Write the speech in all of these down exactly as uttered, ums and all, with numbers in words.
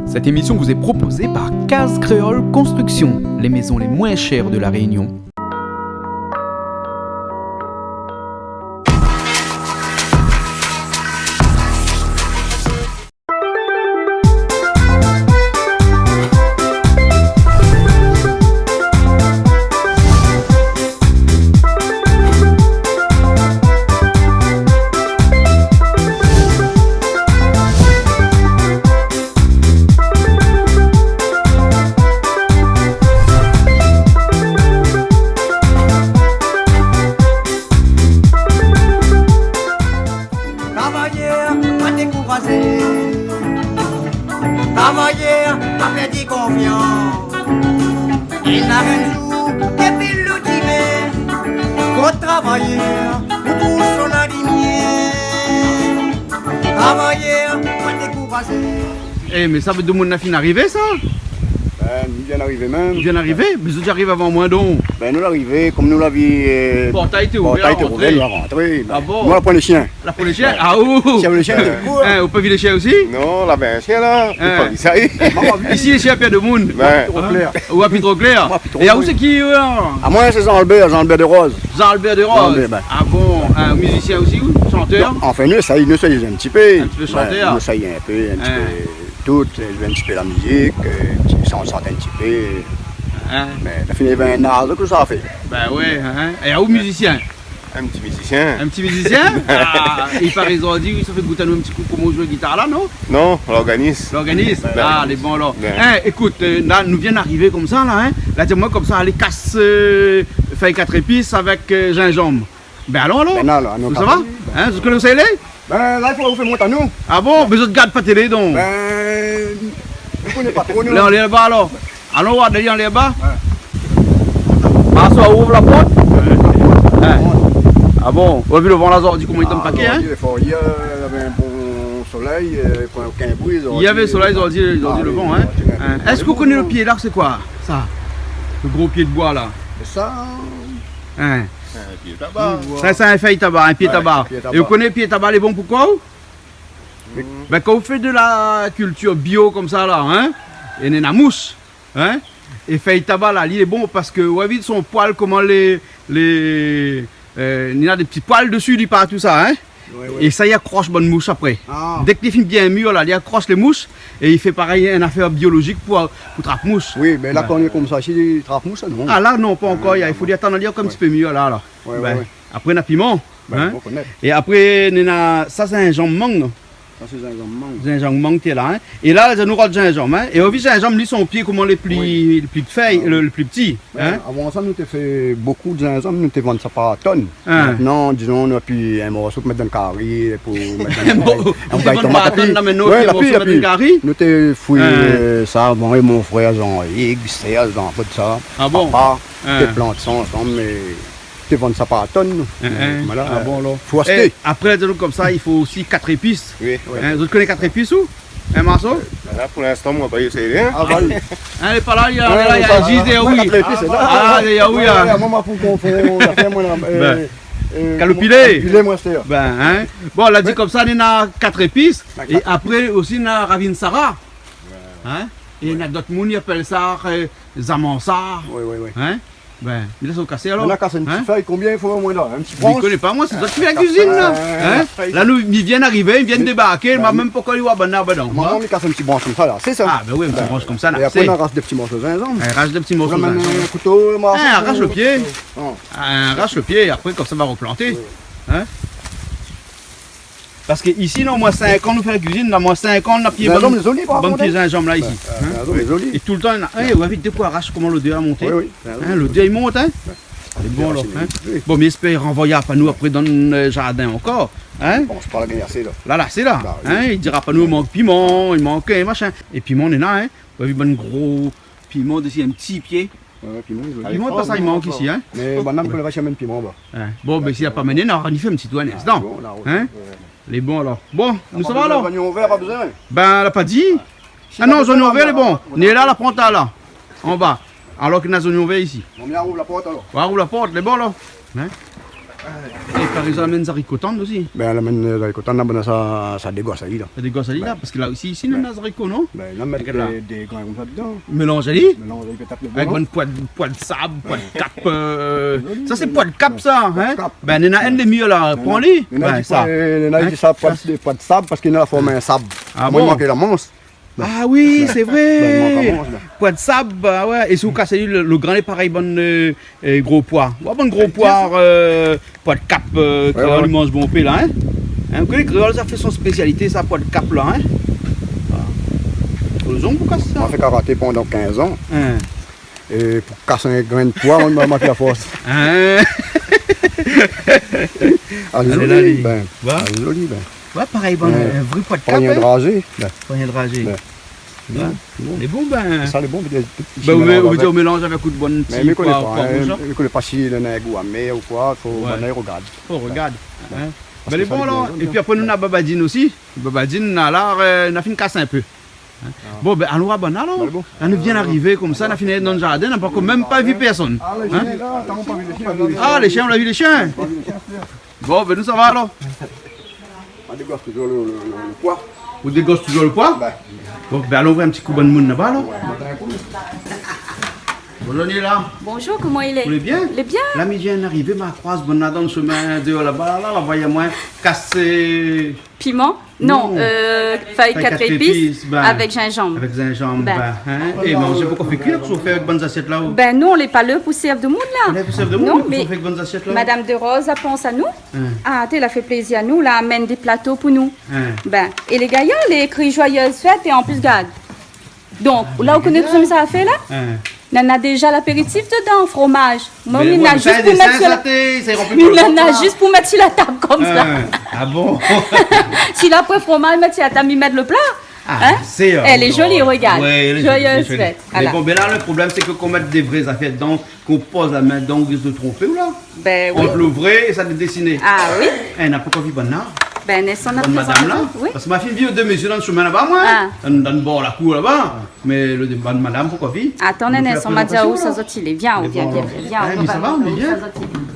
Cette émission vous est proposée par Case Créole Construction, les maisons les moins chères de La Réunion. Travayèr, pa dékourazé. Travayèr, pa pèrd konfians. Néna in zour, dépi lo dimin, fo travayèr pou trouv son lalimièr. Travayèr, pa dékourazé. Eh, mé sa, domoun la fine arivé, sa ? Bin, nou vien arivé mèm. Nou vien arivé ? Mé zot la ariv avan moin, donk. Bin, nou la arivé, kom nou la vi, eh, portay té ouvèr, portay té ouvèr, nou la rantré. Ah bon ? Nou la pran lo shien. La pran lo shien ? Ah, ou ? Shien, lo shien, sé koi ? Hein, ou pa vi lo shien osi ? Non, la, bin, shien la. Hein. Ou pa vi sa, i. Isi, lo shien la pèr domoun. Bin. Tro klèr. Ou la pi tro klèr. Moin la pi tro klèr. É ou, sé ki, euh ? Ah, moin sé Jean-Albert, Jean-Albert Desroses. Jean-Albert Desroses. Jean-Albert, bin. Ah bon, in mizisien osi, ou ? Shantèr ? Non, anfin, nou éséy, nou éséy in ti pé. In ti pé shantèr. Bin, nou éséy in pé, in ti pé. Hein. Tout, euh, in ti pé la mizik, euh, in ti, sa, nou shant in ti pé. Hein ? Mé la fine, bin, na, tout sa fé. Bin oué, hein. É ou, mizisien ? In ti mizisien. In ti mizisien ? Ah, i paré zordi, oui, sa fé gout anou in ti kou koman ou zoué gitar la, non ? Non, lorganis. Lorganis ? Bin. Ah, lé bon, alor. Bin. Hein, ékout, euh, la, nou vien arivé komsa, la, hein. La, di amoin komsa, alé kas, euh, fèy kat épis avèk, euh, zinzanm. Bin, alon, alor. Bin, alon, alon, sa va ? Bin. Hein, zot i koné ousa i lé ? Bin, la, i fo ou fé mont anou. Ah bon ? Bin, zot i gard pa télé, donk. Bin, nou koné pa tro, nou. Lé anlèr laba, alor. Alon oir dèrièr, anlèr laba. Oué. Marso, ou ouv la port ? Oué. Hein. Ah bon ? Ou la vi lo van la zordi, koman li tonm paké, hein ? Ah, zordi lé for, yèr, navé in bon solèy, euh, okin bri, zordi. Navé solèy, zordi, zordi lo van, hein. Ah oui, zordi, oué. Hein. Èske ou koné lo pié la, sé koi sa ? Lo gro pié d'boi la. Sa, hein ? In pié taba. Sa, sé in fèy taba, in pié taba. Oué, in pié taba. É ou koné pié taba lé bon pou koi, ou ? Oui. Bin, kan ou fé de la kiltir bio komsa la, hein, é néna mous, hein, é fèy taba la, li lé bon parske ou la vi son poil, koman lé, lé, euh, néna dé ti poil dési, li pa tousa, hein. Oué, oué. É sa, i akros bann mous apré. Ah. Dèk li fine bien mir la, li akros lé mous é i fé parèy in afèr biolozik pou, pou trap mous. Oui, mé la, kan li lé komsa, si li trap mous, non ? Ah, la, non, pa ankor. Ah, non, non. I fo li atann ali ankor in ti pé mir la, la. Oué, oué, oué. Apré, na piman, hein. Bin, ou koné. É apré, néna, sa, sé zinzanm mang, non ? Sa, sé zinzanm mang. Zinzanm mang té la, hein. É la, la, nou rod zinzanm, hein. É ou la vi zinzanm, li, son pié, koman lé pli, lé pli fèy, lo, lo pli pti, hein. Bin, avan sa, nou té fé bokou zinzanm, nou té vann sa par tonn. Hein. Mintnan, dizon, nou na pi in morso pou mèt dan kari, pou mèt dan, in bo-, in bougay tomat, la pi. Ou té vann par tonn, la, mintnan, pi in morso pou mèt dan kari ? Nou té fouy, euh, sa, moin é mon frèr Jean-Yves, Serge, dan fot sa. Ah bon ? Papa, té plant sa ansanm, mé té vann sa par tonn, nou. Hein, hein. Voilà. Ah bon, alor. Fo ashté. É apré, donk, komsa, i fo osi kat épis. Oui, oui. Hein, zot i koné kat épis, ou ? In morso ? Bin la, pou linstan, moin la pa éséyé, hein. Ah, ba oui. Hein, lé pa la, li lé la, li lé la, li lé la, li lé la. Oué, oué, oué, moin, moin, pou konfon, la fé, moin, la, euh, euh, kalopilé. Kalopilé, moin, sé sa. Bin, hein. Bon, la di komsa, néna kat épis. Oué. É apré osi, néna ravine Sara. Hein ? É néna dot moun i apèl sa, euh, zamansar. Oui, oui, oui. Hein ? Bin, mi lès aou kasé, alor. Ou la kas in ti fèy, konbien i fo, omoin, la ? In ti bransh ? Mi koné pa, moin, sé zot i fé la kuizine, la. Hein ? Fèy. La, nou, mi vien arivé, mi vien débarké, ma mèm pankor li oir bann la, bann la. Moin, mi kas in ti bransh komsa, la, sé sa. Ah, bin oui, in ti bransh komsa, la. É apré, sé, nou arash dé ti morso zinzanm. Hein, arash dé ti morso zinzanm. Ou la amenn in kouto, in morso. Hein, arash lo pié. Non. Hein, arash lo pié, apré, komsa, va replanté. Oui. Hein ? Parske isi, non, moin, sink an nou fé la kuizine, la, moin, sink an nou na pié bann, bann pié zinzanm la, isi. Oué, oué, zinzanm lé zoli. Hein ? Oué, zinzanm lé zoli. É toultan, néna, hein, ou la vi dékoi arash, koman lodèr i mont. Oui, oui, zinzanm. Hein, lodèr i mont, hein. Oué. Lé bon, alor, hein. Oui. Bon, mi éspèr ranvoy pa nou apré dan, euh, zardin ankor, hein. Bon, sé pa la gingn asé, la. La, la, sé la. Ba oui. Hein, i dira pa nou, i mank piman, i mank, euh, machin. É piman, néna, hein. Ou la vi bann gro piman dési in ti pié. Oué, oué, piman lé zoli. Piman, pa sa, i mank isi, hein. Mé banna, nou koné pa si i amenn piman, ba. Hein. Bon, bin, si la pa amenn, nou va fé in ti tour in instan. Ah, bon, la, oué. Hein ? Lé bon, alor. Bon, nou sava, alor ? Zoignon vèr, pa bezoin. Bin, la pa di. Ah non, zoignon vèr, lé bon. Néna la, la plant la, la. Anba. Alor ke néna zoignon vèr isi. Bon, mi rouv la port, alor. Oué, rouv la port, lé bon, la. Hein ? É par égzanp, la amenn zariko tann osi. Bin, la amenn, euh, zariko tann, la, bin, sa, sa dégos ali la. Sa dégos ali la, parske la osi, isi, nou néna zariko, non ? Bin, la mèt dé, dé grin konmsa dedan. Mélanz ali. Mélanz ali pétèt le blan. Avèk bann poi de, poi de sab, poi de kap, euh, sa sé poi de kap sa, hein ? Poi de kap. Bin, néna inn lé myé la, pran ali. Néna, néna i di sa, poi de, poi de sab, parske néna la form in sab. Ah bon ? Moin, i mank la mansh. Ah oui, sé vré. Bin, i mank la mansh la. Poi de sab, ah ouais. É si ou kas ali, le, le grin lé parèy bann, euh, euh, gro poi. Ou voi bann gro poi, euh, poi de kap, euh, kréol i manz bonpé la, hein. Hein, ou koné kréol, sa fé son spésialité sa, poi de kap la, hein. Voilà. Fo zong pou kas sa. Moin la fé karaté pandan kinz an. Hein. É pou kas in grin de poi, moin, moin, moin la fors. Hein. Alé, alé, zoli, alé. Bin, alé, zoli, bin. Ouais, parèy, bon, in vré poi de kap, hein. Poi in drazé. Bin. Poi in drazé. Bin. Bon. Lé bon, bin. Sa lé bon, bin, ou, ou mélanz avèk out bann ti poi, poi rouz la. Mé mi koné pa, hein, mi koné pa si néna in gou amèr ou koi, fo banna i rogard. Fo rogard, hein. Bin, lé bon, alor. É pi apré, nou néna babadine osi. Babadine, la, la, euh, nou la fine kas in pé. Hein ? Bon, bin, alon oir banna alor. Bin, lé bon. La nou vien arivé konmsa, nou la fine dan le zardin, nou la ankor mèm pa vi pèrsone. Hein ? Ah, lé shien, ou la vi lé shien ? Bon, bin, nou sava alor. Ou dégos touzour le, le, le, le poi. Ou dégos touzour le poi ? Bin. Bon, bin, alon oir in ti kou bann moun laba alor. Bonjour, Niela. Bonjour, koman i lé ? Ou lé bien ? Lé bien. La, mi vien arivé, ma kroiz banna dan le shomin déor laba la, la, la, voyé amoin kas, euh, piman ? Non, euh, fèy kat zépis avèk zinzanm. Avèk zinzanm, bin, hein. É manzé, pankor fé kuir, ou fé avèk bann zasièt la ou ? Bin non, lé pa lèr pou sèrv demoun la. Lé pa lèr pou sèrv demoun, mé ou fé avèk bann zasièt la ou ? Non, mé madam Derose la pans anou. Hein. Ah, té, la fé plézir anou, la amenn dé plato pou nou. Hein. Bin, é lé gayar, lé ékri joyeuse fête é an plis, gard. Donk, la ou koné tout sak mi sa fé la ? Hein. Nana déza lapéritif dedan, fromaz. Mé moin, mi na zis pou mèt si la, mi na zis pou mèt si la tab konmsa. Hein. Ah bon ? Si la poin fromaz, mèt si la tab, mi mèt le pla. Ah, hein ? Sé, euh, lé zoli, rogard. Ouais, lé zoli, lé zoli. Joyeuse fête. Voilà. Mé bon, bin la, le problèm, sé ke kan ou mèt dé vré zafèr dedan, kan ou poz la min dedan, ou risk de tronpé ou la. Bin oui. Ant le vré é sa dé désiné. Ah oui. Eh, na pankor vi banna. Bin, bann madam la. Oui. Parske ma fine vi dé mésyé dan le shomin laba, moin. Ah. Dan, dan le bor la kour laba. Mé le, bann madam, pankor vi. Atann in instan, ma di aou ousa zot i lé. Vien, vien, vien, vien. Mé bon, alor. Eh, mé sa va, ou lé bien ?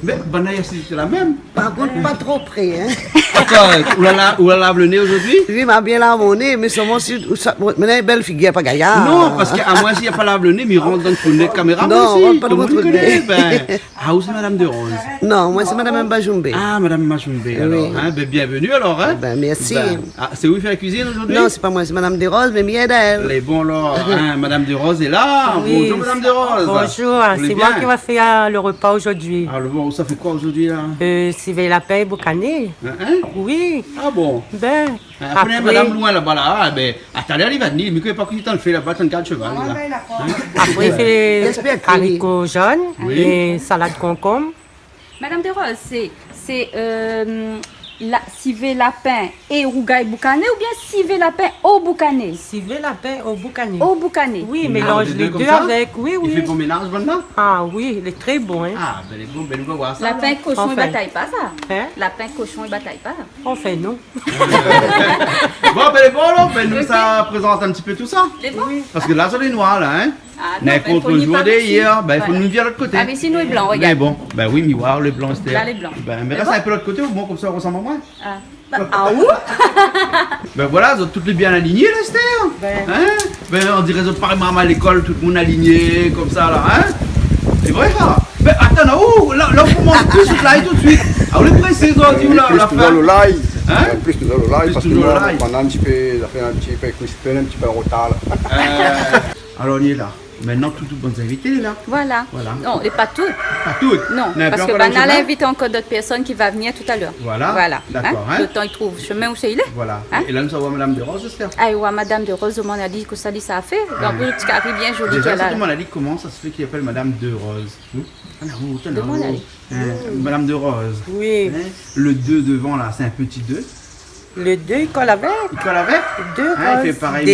Mé banna i asté la mèm. Par kont, pa tro pré, hein. Atann, ou la, ou la lav le né zordi ? Oui, ma bien lav mon né, mé solman si, ou sa, bon, mé la, bèl figir, pa gayar. Non, parske amoin, si la pa lav le né, mi rant dan le trou de né kaméraman osi. Non, rant pa dan mon trou de né. Tout le moun i koné, bin. Ah, ou sé madam Derose ? Non, moin sé madam Mbajoumbé. Ah, madam Mbajoumbé, alor, hein. Bin, bienvenue, alor, hein. Bin, mèrsi. Bin, ah, sé ou i fé la kuizine zordi ? Non, sé pa moin, sé madam Derose, mé mi èd aèl. Lé bon, alor, hein, madam Derose lé la. Oui. Bonjour, madam Derose. Bonjour, sé moin ki va fé, euh, le repa zordi. Ah, le bon, ou sa fé koi zordi la ? Euh, sivé lapin é boukané. Hein, hein ? Oui. Ah bon ? Bin, apré, apré madam loin laba la, ah, bin, talèr li va vni, mi koné pa ki tan li fé laba, tan gard shoval la. Hein ? Apré, fé zariko zone é salad konkonm. Madam Derose, sé, sé, euh, la, sivé lapin é rougay boukané oubien sivé lapin o boukané ? Sivé lapin o boukané. O boukané. Oui, mélanz lé dé avèk, oui, oui. Ah, lé dé konmsa ? I fé bon mélanz, banna ? Ah oui, lé tré bon, hein. Ah, bin, lé bon, bin, nou va oir sa, alor. Lapin, koshon, i batay pa sa. Hein ? Lapin, koshon, i batay pa. Anfin, non. Bon, bin, lé bon, alor, bin, nou sa prézant in ti pé tout sa. Lé bon ? Oui. Parske la, sa lé noir, la, hein. Ah, non, bin, fo ni pa mèt. Néna kont-zour dèrièr, bin, fo nou vir lot koté. Ah, mé sinon, lé blan, rogard. Mé bon, bin oui, mi oi le blan, Esther. La, lé blan. Bin, mé rès in pé lot koté, omoin, konmsa, i rosanm amoin. Ah. Bin, ah, ou ? Bin voilà, zot tout lé bien aligné, la, Esther. Bin. Hein ? Bin, on diré zot parèy marmay lékol, tout moun aligné, konmsa, la, hein ? Sé vré, sa ? Bin, atann, la, ou, la, la, ou koumans plis, zot la, tout de suit. Ah, ou lé présé, zot, ou la, la fin. Plis touzour lo lay. Hein ? Plis touzour lo lay, plis touzour lo lay. Parske moin, pandan in ti pé, sa fé in ti pé, in ti pé an rotar, la. Euh, alor, nou lé la. Mintnan, tout, tout bann zinvité lé la. Voilà. Voilà. Non, lé pa tout. Pa tout. Non, parske banna la invit ankor dot pèrsone ki va vnir talèr. Voilà. Voilà. Dakor, hein. Le tan i trouv shomin ousa i lé. Voilà. Hein ? É la, nou sava oir madam Derose, Esther. Ah, oir madam Derose, domann ali kosa li sa fé. Donk, le ti kari bien zoli. Déza, kèl a, domann ali koman sa se fé ki apèl madam Derose. Hmm ? Ah, non, ou, ou, ou. Domann ali. Hein, madam Derose. Oui. Hein ? Le deux devant, la, sé in ti deux. Le deux, i kol avèk. I kol avèk ? Deux roses. Hein, i fé parèy, D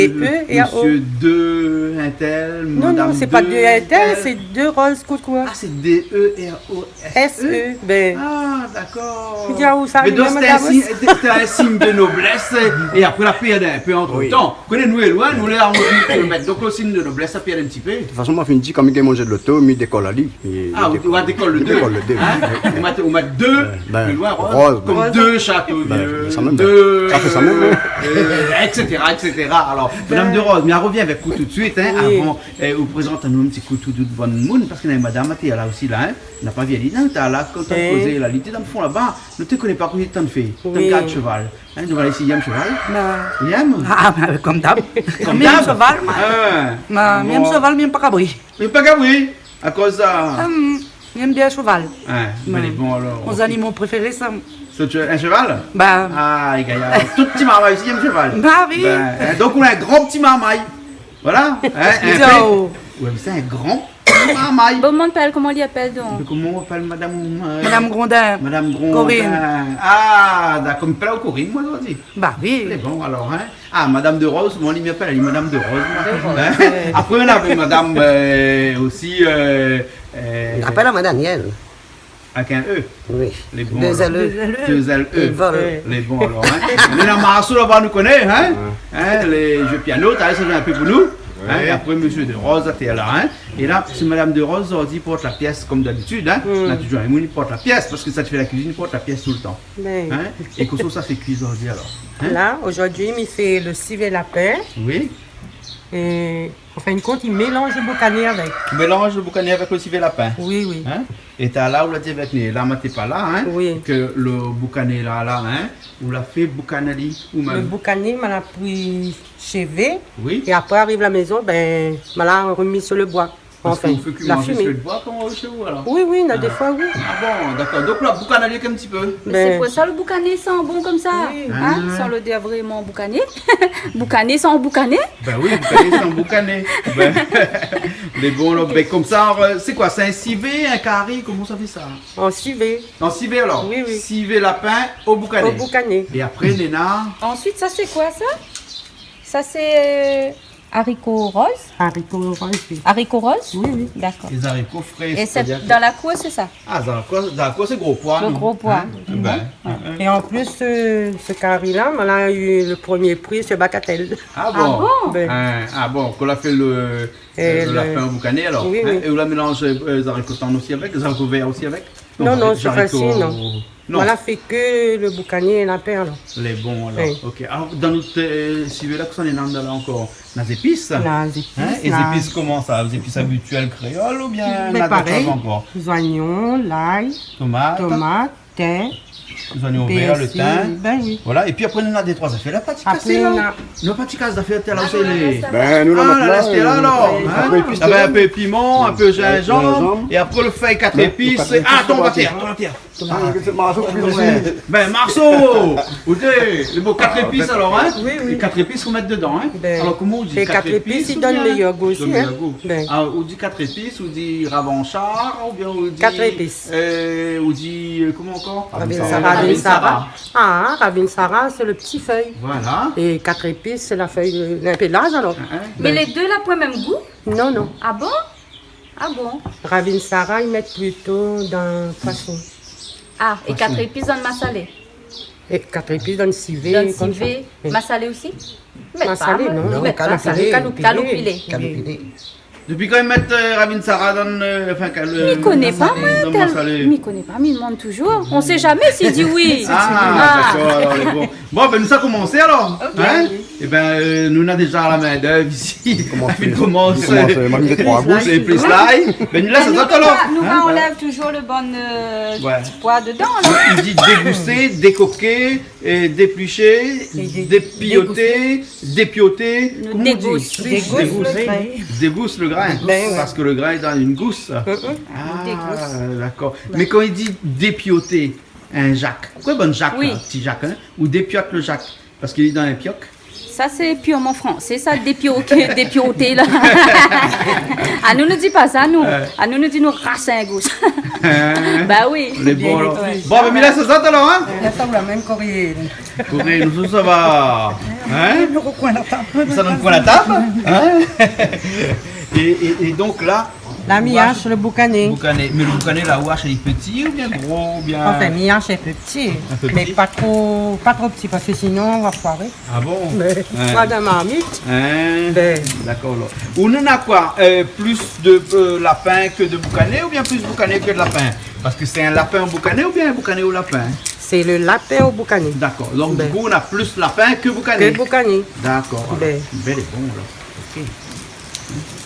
E R O. Monsieur deux, un tel, madame deux, un tel. Non, non, sé pa deux un tel, sé deux roses tout court. Ah, c'est D E R O S E. S E, ben. Ah, d'accord. Ou di aou sa, madame. Mé donk, sé in sign, sé in sign de noblesse, é apré, la pèrd in pé antretan. Oui. Koné nou lé loin, nou lé a onze mil kilomèt. Donk, le sign de noblesse, sa pèrd in ti pé. De tout fason, moin la fine di, kan mi gingn manzé loto, mi dékol ali. Ah, ou, ou dékol le deux. Mi dékol le deux. Hein ? Ou mèt, ou mèt deux, ben, plus loin, rose, rose, comme deux châteaux vieux, ben, sa mèm, deux, sa fé sa mèm, hein. Euh, et cetera, et cetera. Alors, madame de Rose, mi rovien avèk ou tout de suite, hein, oui, avan, euh, ou prézant anou in ti kou tout domoun, parske néna madame té la osi la, hein. Na pa vni ali, non, té la, kan té kozé la, li té dan le fon laba, nou té koné pa kosa té antrinn fé. Oui. Té gard sheval. Hein, nou va éséyé in sheval. Ben. Yèm ? Ah, ben, comme d'hab. Comme d'hab. Mi yèm sheval, moin. Ah. Ben, mi yèm sheval, mi yèm pa kabri. Mé pa kabri, akoz sa ? Hum, mi yèm bien sheval. Ah, ben, bon, alor. Mon zanimo préféré, sa. Sé in sheval ? Ben. Ah, i gingn, tout ti marmay osi i yèm sheval. Ben oui. Ben, hein, donk, ou lé in gran ti marmay. Voilà, hein, in pé. Ciao. Ouais, mé sé in gran ti marmay. Bon, mon pèr, koman i apèl donk ? Mé koman i apèl madame, euh, Madame Grondin. Madame Grondin. Corinne. Ah, dakor, mi apèl aou Corinne, moin, zordi. Ben oui. Mé bon, alor, hein. Ah, madame de Rose, moin, li, mi apèl ali madame de Rose, moin. De Rose, ouais. Hein ? Apré, nou navé madame, euh, osi, euh, euh, i apèl aou madame Daniel. Avèk in E. Oui. Lé bon, alor. Deux L E. Deux L E. I vol. Lé bon, alor, hein. Mé la, Marceau, laba, nou koné, hein. Ouais. Hein, lé jeux piano, ta, sa i zoué in pé pou nou. Ouais. Hein, é apré, monsieur de Rose, té la, hein. É la, sé madame de Rose, zordi, i port la pièce, comme d'habitude, hein. Hmm. Na toujour in moun i port la pièce, parske sa té fé la kuizine, i port la pièce tout le tan. Ben. Hein ? É kosa sa fé kui zordi, alor ? Hein ? La, zordi, mi fé le sivé lapin. Oui. É, an fin de kont, i mélanz le boukané avèk. Mélanz le boukané avèk le sivé lapin. Oui, oui. Hein ? É talèr la, ou la di avèk nou, la, moin té pa la, hein, oui, ke le boukané la, la, hein, ou la fé boukan ali, ou mèm. Le boukané, moin la pri shevé. Oui. É apré, ariv la mézon, ben, moin la rimèt su le boi. Parske ou fé kui manzé su le boi, koman, shé ou, alor ? Oui, oui, na défoi, oui. Ah bon, dakor. Donk, la, boukan ali in ti pé. Mé sé pou sa le boukané i san bon konmsa. Oui. Hein ? Ah. I san lodèr vréman boukané. Boukané i san boukané. Ben oui, boukané i san boukané. Ben, mé bon, alor, ben, konmsa, alor, euh, sé koi, sé in sivé, in kari, koman sa i fé sa ? An sivé. An sivé, alor ? Oui, oui. Sivé lapin o boukané. O boukané. É apré, néna ? Ensuite, sa, sé koi, sa ? Sa, sé, euh, Zariko roz ? Zariko roz, oui. Zariko roz ? Oui, oui. Dakor. Lé zariko fré, sétadir ke... É sé dan la kour, sé sa ? Ah, zariko, zariko, sé gro poi, non ? Lo gro poi. Hein ? Ben, hein. É an plis, euh, se kari la, moin la u le premié pri su Bagatelle. Ah bon ? Ah bon ? Ben. Hein, ah bon, kan la fé le, euh, le lapin o boukané, alor. Oui, hein ? Oui. É ou la mélanz, euh, zariko tann osi avèk, zariko vèr osi avèk ? Non, non, sé fasil, non. Non. Moin la fé ke le boukané é lapin, alor. Lé bon, alor. Oui. Ok. Alor, dan nout, euh, sivé la, kosa néna la ankor ? Na zépis. Na zépis, hein ? É la. Zépis koman sa ? Zépis abitièl kréol oubien na dot shoz ankor ? Ben, parèy. Zoignon, lay, tomat, tin, pèrsi. Tomat. Zoignon vèr, le tin. Ben oui. Voilà. É pi apré, nou na dé troi zafèr. La pa ti kas la. Apré, nou na... Nou la pa ti kas zafèr, té la, sé lé... Ben, nou, la, lé la, alor, hein ? Apré, in pé piman, in pé zinzanm. Zinzanm. É apré, le fèy kat zépis. Ben, kat zépis, ah, tonm atèr, tonm atèr. Ah, ke sé Marceau ki kuizine. Ben, Marceau, ou té, le mo kat zépis, alor, hein ? Oui, oui. É kat zépis, fo mèt dedan, hein ? Ben, alor, koman ou di ? Kat zépis, i done méyèr gou osi, hein ? Donn méyèr gou. Ben. Ah, ou di kat zépis, ou di ravanshar, oubien ou di, euh, ou di, euh, koman ankor ? Ravine sara. Ravine sara. Ravine sara. Ah, ravine sara, sé le ti fèy. Voilà. É kat zépis, sé la fèy, euh, in pé larz, alor. Hein, hein. Mé lé dé la poin mèm gou ? Non, non. Ah bon ? Ah bon ? Ravine sara, i mèt plito dan poison. Ah, é kat zépis dan masalé ? É kat zépis dan sivé, konmsa. Dan sivé. Oui. Masalé osi ? Masalé, non. Non, mèt pa, kaloupilé. Kaloupilé. Kaloupilé. Dopi kan i mèt, euh, ravine sara dan, euh, anfin, kal-, masalé. Mi koné pa, moin, tèl-, mi koné pa, mi demann toujour. On sait jamais si i di oui. Ah, dakor, alor, lé bon. Bon, ben, nou sa komansé, alor. Ok. Hein ? Oui. É ben, euh, nou na déza la min-d'œuvre isi. Komans plis. Komans, euh, manzé troi gous. Lé plis lay. Ben, nou lès sa, alor. Nou va, nou va anlèv toujour le bann, euh, ti poi dedan, alor. I di dégousé, dékoké, é déplushé, dépioté, dépioté. Koman i di ? Nou dégous. Dégous le grin. Dégous le grin. Ben ouais. Parske le grin lé dan in gous. Mm, mm. Ah, dakor. Mé kan i di dépioté, in jak. Koué, bann jak, la, ti jak, hein ? Ou dépiot le jak. Parske li lé dan in piok. Sa sé pirman fransé, sa, dépiroté, dépiroté la. Anou, nou di pa sa, nou. Ouais. Anou, nou di nou ras in gous. Hein ? Ba oui. Lé bon, alor. Ouais. Bon, bin, mi lès sa, alor, hein ? La, sa, ou la mèm koré. Koré, nou, sa va. Hein ? Nou rokoin la tab. Sa, nou rokoin la tab, hein ? É, é, é donk la, La, mi ash lo boukané. Boukané. Mé lo boukané la, ou ash, lé pti oubien gro, oubien... Anfin, mi ash in pé pti. In pé pti. Mé pa tro, pa tro pti, parske sinon, i sa foiré. Ah bon ? Mé... Ouais. Pa dan marmit. Hein ? Bin. Dakor, alor. Ou néna koi, euh, plis de, euh, lapin ke de boukané, oubien plis boukané ke de lapin ? Parske sé in lapin o boukané oubien in boukané o lapin ? Sé lo lapin o boukané. Dakor. Donk, du kou, ou na plis lapin ke boukané. Ke boukané. Dakor, alor. Bin. Bin, lé bon, alor. Ok.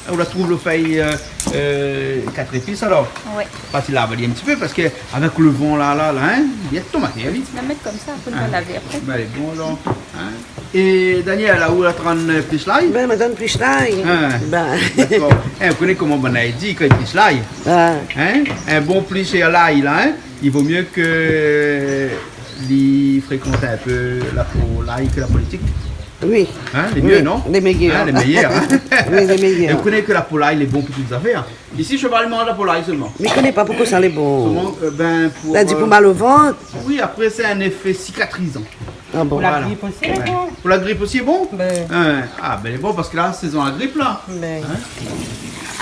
Ou la trouv lo fèy, euh, euh, kat zépis, alor ? Oui. Parti lav ali in ti pé, parske avèk lo van la, la, la, hein, li tonm atèr, li. La mèt konmsa, apré nou va lavé apré. Bin, lé bon, alor, hein. É Daniel, la, ou la trann, euh, plish lay ? Bin, madam plish lay. Hein. Bin. Dakor. Hein, ou koné koman banna i di, kan i plish lay ? Ah. Hein ? In bon plish lay, la, hein ? I vo mié ke li frékant in pé la po lay ke la politik. Oui. Hein, lé mié, non ? Oui, lé méyèr. Hein, lé méyèr, hein ? Oui, lé méyèr. É ou koné ke la po lay lé bon pou tout zafèr. Isi, sheval i manz la po lay solman. Mi koné pa poukosa lé bon. Solman, euh, bin, pou, la di, euh, pou mal o vant. Oui, apré, sé in éfé sikatrizan. Ah bon ? Pou la grip osi, lé bon. Pou la grip osi, lé bon ? Bin. Hein, ah, bin, lé bon, parske la, sézon la grip, la. Bin. Hein ?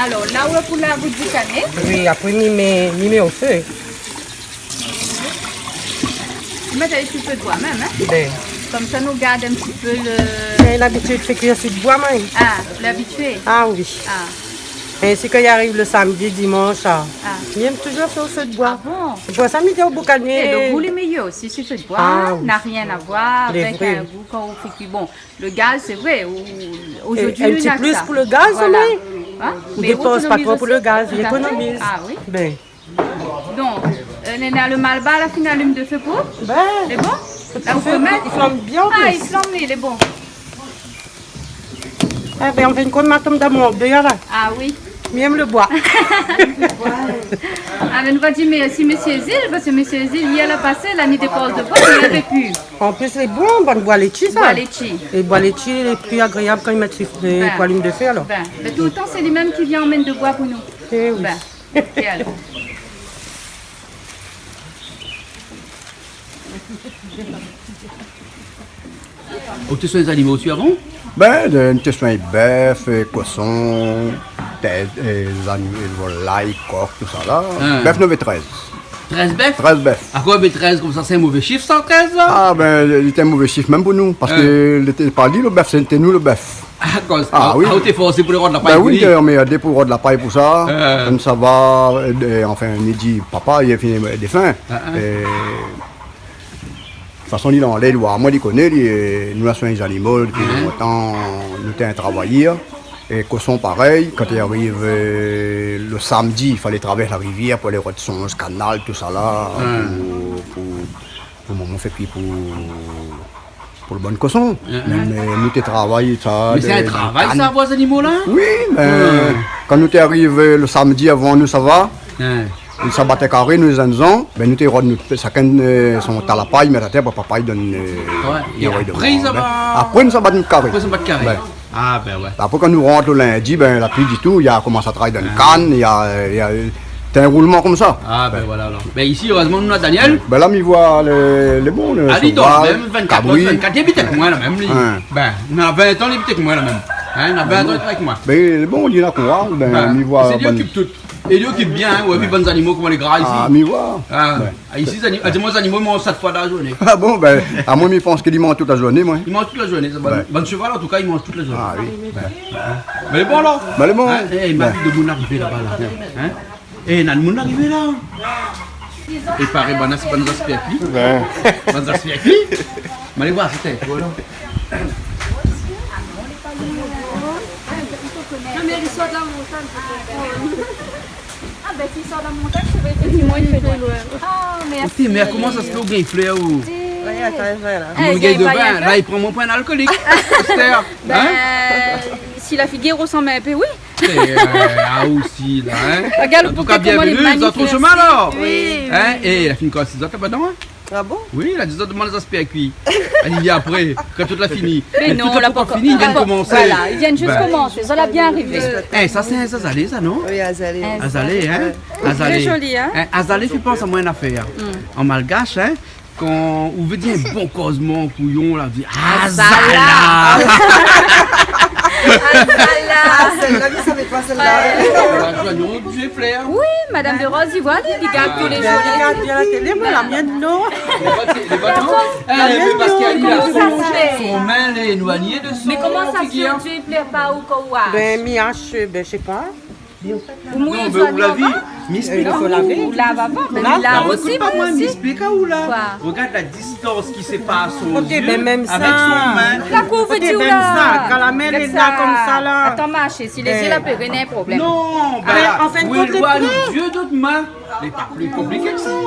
Alor, la, ou la pou lav out boukané. Oui, apré, mi mèt, mi mèt o fé. Ou mèt ali si fé d'boi mèm, hein ? Bin. Konmsa, nou gard in ti pé lo... Mé labitid fé kui si d'boi, moin. Ah, labitié. Ah oui. Ah. Ainsi ke i ariv lo samdi, dimansh, ah. Ah. Mi èm toujour fé o fé d'boi. Ah bon ? Sé pou sa mi di o boukané. É lo gou lé méyèr osi si fé d'boi, hein ? Ah oui. Na rien a voir avèk in gou kan ou fé kui. Lé vré. Bon, lo gaz, sé vré, ou, zordi, in ti plis pou lo gaz, oui. Voilà. Hein ? Mé ou dépans pa tro pou lo gaz, ou ékonomiz. Tout à fait. Ah oui. Bin. Donk, euh, néna lo malbar la, fine alim lo fé pou ? Bin. Lé bon ? La, ou pé mèt. I flanm bien, an plis. Ah, i flanm, lé bon. Ébin, an fin d'kont, ma tonm dan mon bèr la. Ah oui. Mi èm lo boi. Ah, mé nou va di mèrsi mésyé Zil, parske mésyé Zil, yèr la pasé, la ni dépans d'boi, mé li vé pi. An plis, lé bon, bann boi létshi, sa. Boi létshi. É boi létshi lé pli agréab kan i mèt si, euh, pou alim lo fé, alor. Bin, mé toultan, sé li mèm ki vien amenn d'boi pou nou. Eh oui. Bin. É alor ? Ou té soign zanimo osi avan ? Bin, de, nou té soign bèf, euh, koshon, té, euh, zanimo, euh, volay, kok, tousala. Hein. Bèf, nou navé trèz. Trèz bèf ? Trèz bèf. Akoz navé trèz konmsa, sé in mové shif, sa, trèz, la ? Ah, bin, li té in mové shif mèm pou nou, parske li té pa li lo bèf, sété nou lo bèf. Ah, akoz, ah oui, ou té forsé pou lé rod la pay pou li. Bin oui, té anmèrdé pou rod la pay pou sa. Hein. Konmsa va, euh, anfin, ni di papa, li la fini défin. Hein, hein. É, de tout fason, li lé anlèr, li oi, moin, li koné, li, euh, nou la soign zanimo dopi lontan, nou té in travayèr. É koshon parèy, kan i ariv, euh, lo samdi, i falé travèrs la rivièr pou alé rod sonz kanal, tousala, pou, pou, pou momon fé kui pou, pou lo bann koshon. Hein, hein. Mé, euh, nou té travay sa. Mé sé in travay, sa, avoir zanimo la ? Oui, mé kan nou té ariv, euh, lo samdi avan nou sava, nou té bat karé, nou, lé zènn zan, bin, nou té rod, nou, shakinn, euh, son ta la pay, mèt atèr, pou papa i donn, euh, i anvoy dovan. Apré, sa va. Apré, nou sava bat karé. Apré, sa bat karé. Bin. Ah, bin ouais. Apré, kan nou rant lo lindi, bin, la pli ditou, i komans a travay dan kan, i, i, té in roulman konmsa. Ah, bin voilà, alor. Bin, isi, érèzman, nou néna Daniel. Bin, la, mi voi lé, lé bon, lo shoval, kabri. Ah, li dor mèm, vingt-quatre heures vingt-quatre, li abit avèk moin, la, mèm, li. Hein. Bin, li na vingt an, li abit avèk moin, la, mèm. Hein, li na vingt an, li travay avèk moin. Bin, lé bon, li néna kouraj, bin, mi voi, sé li ki okip tout. É li okip bien, hein, ou la vi bann zanimo, koman lé gra isi. Ah, mi voi. Ah, isi, zani-, ah, di amoin, zanimo i manz sèt foi dan la zourné. Ah bon, bin, amoin, mi pans ke li manz tout la zourné, moin. I manz tout la zourné, sa, bann, bann shoval, an tou ka, i manz tout la zourné. Ah oui. Bin. Mé lé bon, alor. Bin, lé bon. Hein, é, ma fine, de moun arivé laba, la. Hein ? É, na moun arivé, la. I paré, banna, sé bann zaspèr kui. Bin. Bann zaspèr kui. Mé alé voir, sété, voilà. Non, mé li sort la montagn. Ah, bin, si i sort la montagn, sé vré, éfèktivman, i fé loin. Ah, mèrsi. Épi, mé koman sa sé ou gingn flèr, ou ? Oui, atann, voilà. Mon gars de vin, la, i pran amoin pou in alkolik. Astèr, hein ? Bin, si la figir i rosanm in pé, oui. É, euh, ah, osi, la, hein ? Rogard lo bouké, koman lé manifik. An tou ka, bienvenu, zot i trouv shomin, alor. Oui, oui. Hein ? É la fine kaz si zot la, pa dan, hein ? Ah bon ? Oui, la di zot demann zot aspèr kui. Li di apré, kan tout la fini. Mé non, tout la pankor fini, li vien komansé. Voilà, li vien zis komansé. Sa la bien arivé. Eh, sa sé in azalé sa, non ? Oui, azalé. Azalé, hein ? Azalé. Très joli, hein ? Azalé i fé pans amoin in afèr. An malgash, hein, kan ou vé dir in bon kozman, kouyon, la di azala. Azala. Ah, sèl-la, mi savé pa sèl-la. Ouais. La Joignon, Dieu plaît. Oui, Madame de Rose, i voi, li, li gard tou lé zour. Li gard bien la télé, moin la mienne, non. Lé pa, lé pa, non. Eh, mé parské li la son, son min lé éloigné de son figir. Mé koman sa, si Dieu i plé pa ou, koué ? Ben, mi ash, ben, mi sé pa. Non, mé ou la vi, mi ésplik aou. Ou lav avan, mé la osi, pa moin, mi ésplik aou la. Koué ? Regard la distans ki sépar son zié avèk son min. Koté, ben, mèm sa. La kouv, ou vé dir, ou la. Kan la min lé la konmsa la. Atann, marsh, si lé zié la pléré, na in problèm. Non, ben, an fin de kont, lé pa pli konpliké ke sa.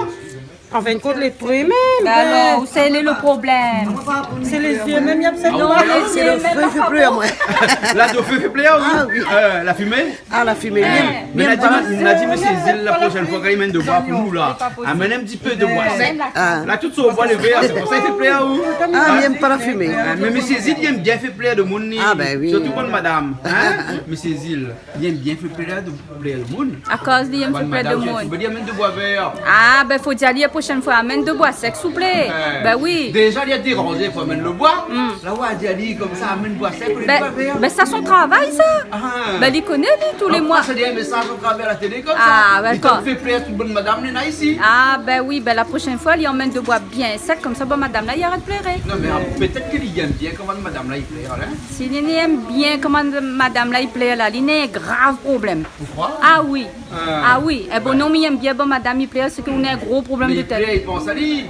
An fin de kont, lé fé mèm. Mé alor, ousa lé lo problèm ? Sé lé zié mèm, i fé pa. Non, lé zié mèm, i fé pa. La, do fé, fé plé, oui. Ah oui. Euh, la fimé ? Ah, la fimé, mé la di, la di, mésyé Zil, la proshèn foi, kan li amenn de boi pou nou la, amenn in ti pé de boi sèk. Ah. La, tout son boi lé vèr, sé pou sa li fé plé, oui. Ah, mi yèm pa la fimé. Ah, mé mésyé Zil, li yèm bien fé plé demoun, li. Ah, ben oui. Sirtou bann madam, hein, mésyé Zil. Li yèm bien fé plé demoun. Akoz li yèm fé plé demoun. Bann madam, li amenn de boi vèr. Ah, ben, fo dir ali la proshèn foi, amenn de boi sèk, souplé. Ben oui. Déza, li la déranzé pou amenn lo boi. La, ou la di ali konmsa, amenn boi sèk, ou lé pa vèr. Ben, sa son travay, sa. Ah. Ben, li koné, li, tou lé moi. Donk, ou pas dé mésaz o travèr la télé konmsa. Ah, dakor. Li fé plé tout bann madam néna isi. Ah, ben oui, ben, la proshèn foi, li amenn de boi bien sèk, konmsa, bann madam la, i arèt pléré. Non, mé, ah, pétèt ke li yèm bien koman madam la i plèr, hein. Si li yèm bien koman madam la i plèr la, li néna in grav problèm. Ou kroi ? Ah oui. Ah. Ah oui. Eh, bon, non, mi yèm bien bann madam i plèr, sé ke ou néna in gro problèm de tèt. Mé i plèr, i pans ali.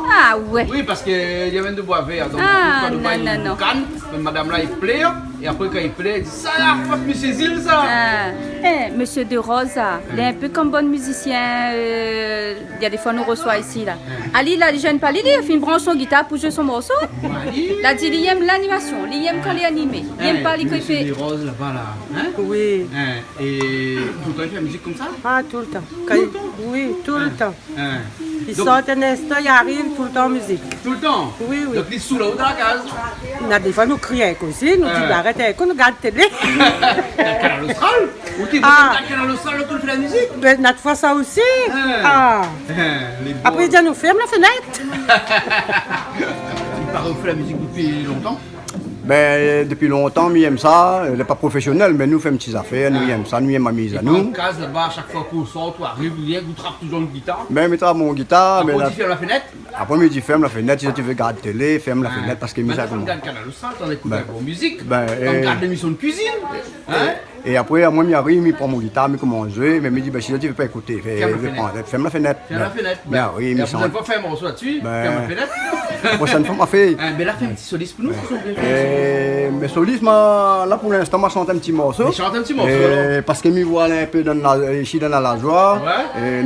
Ah ouais. Oui, parské li amenn de boi vèr, donk, ah, kan nou va, non, non, nou kan, mé madam la i plèr, é apré, kan i plèr, i di, sa la fot mésyé Zil, sa. Ah. Eh, mésyé de Rose, lé in pé konm bann mizisien, euh, Néna défoi nou resoi isi la. Ali, la, li zèn pa, li, li fine bransh son gitar pou zoué son morso. La di li yèm lanimasion, li yèm kan lé animé. Li yèm pa, li, kan li fé. Mésyé Desroses laba la, hein ? Oui. Hein, é toultan li fé la mizik konmsa ? Ah, toultan. Toultan ? Oui, toultan. Hein. Li sort in instan, li ariv, toultan mizik. Toultan ? Oui, oui. Donk li sou la ou dan la kaz ? Na défoi nou kri èk osi, nou di arèt èk, nou gard télé. Kanal Austral ? Ou té gard Kanal Austral, ou té fé la mizik ? Ben, na défoi sa osi. Ah. Hein, lé bon. Apré, li di anou, fèrm la fenèt. I paré ou fé la mizik dopi lontan ? Ben, dopi lontan, mi yèm sa, lé pa profésionèl, mé nou fé in ti zafèr, nou yèm sa, nou yèm amiz anou. É dan kaz laba, shak foi k'ou sort, ou ariv, ou trap touzour in gitar ? Ben, mi trap mon gitar, mé apré ou di, fèrm la fenèt ? Apré, mi di, fèrm la fenèt, si zot i vé gard télé, fèrm la fenèt, parské mi sa, koman ? Gard Kanal Austral, tan ékout in bon mizik. Ben, tan gard lémision de kuizine. Hein ? É apré, amoin, mi ariv, mi pran mon gitar, mi komans zoué, mé mi di, ben, si zot i vé pa ékouté, fèrm la fenèt. Fèrm la fenèt. Fèrm la fenèt. Ben oui, é mi la shant. Apré, ou fé in morso la dsi, fèrm la fenèt. Proshèn foi, ma fé. Ben la, fé in ti solis pou nou. Euh, mé solis, ma, la, pou linstan, ma shant in ti morso. Mé shant in ti morso, alor. Parské mi voi la in pé dan la, isi dan la lazoi,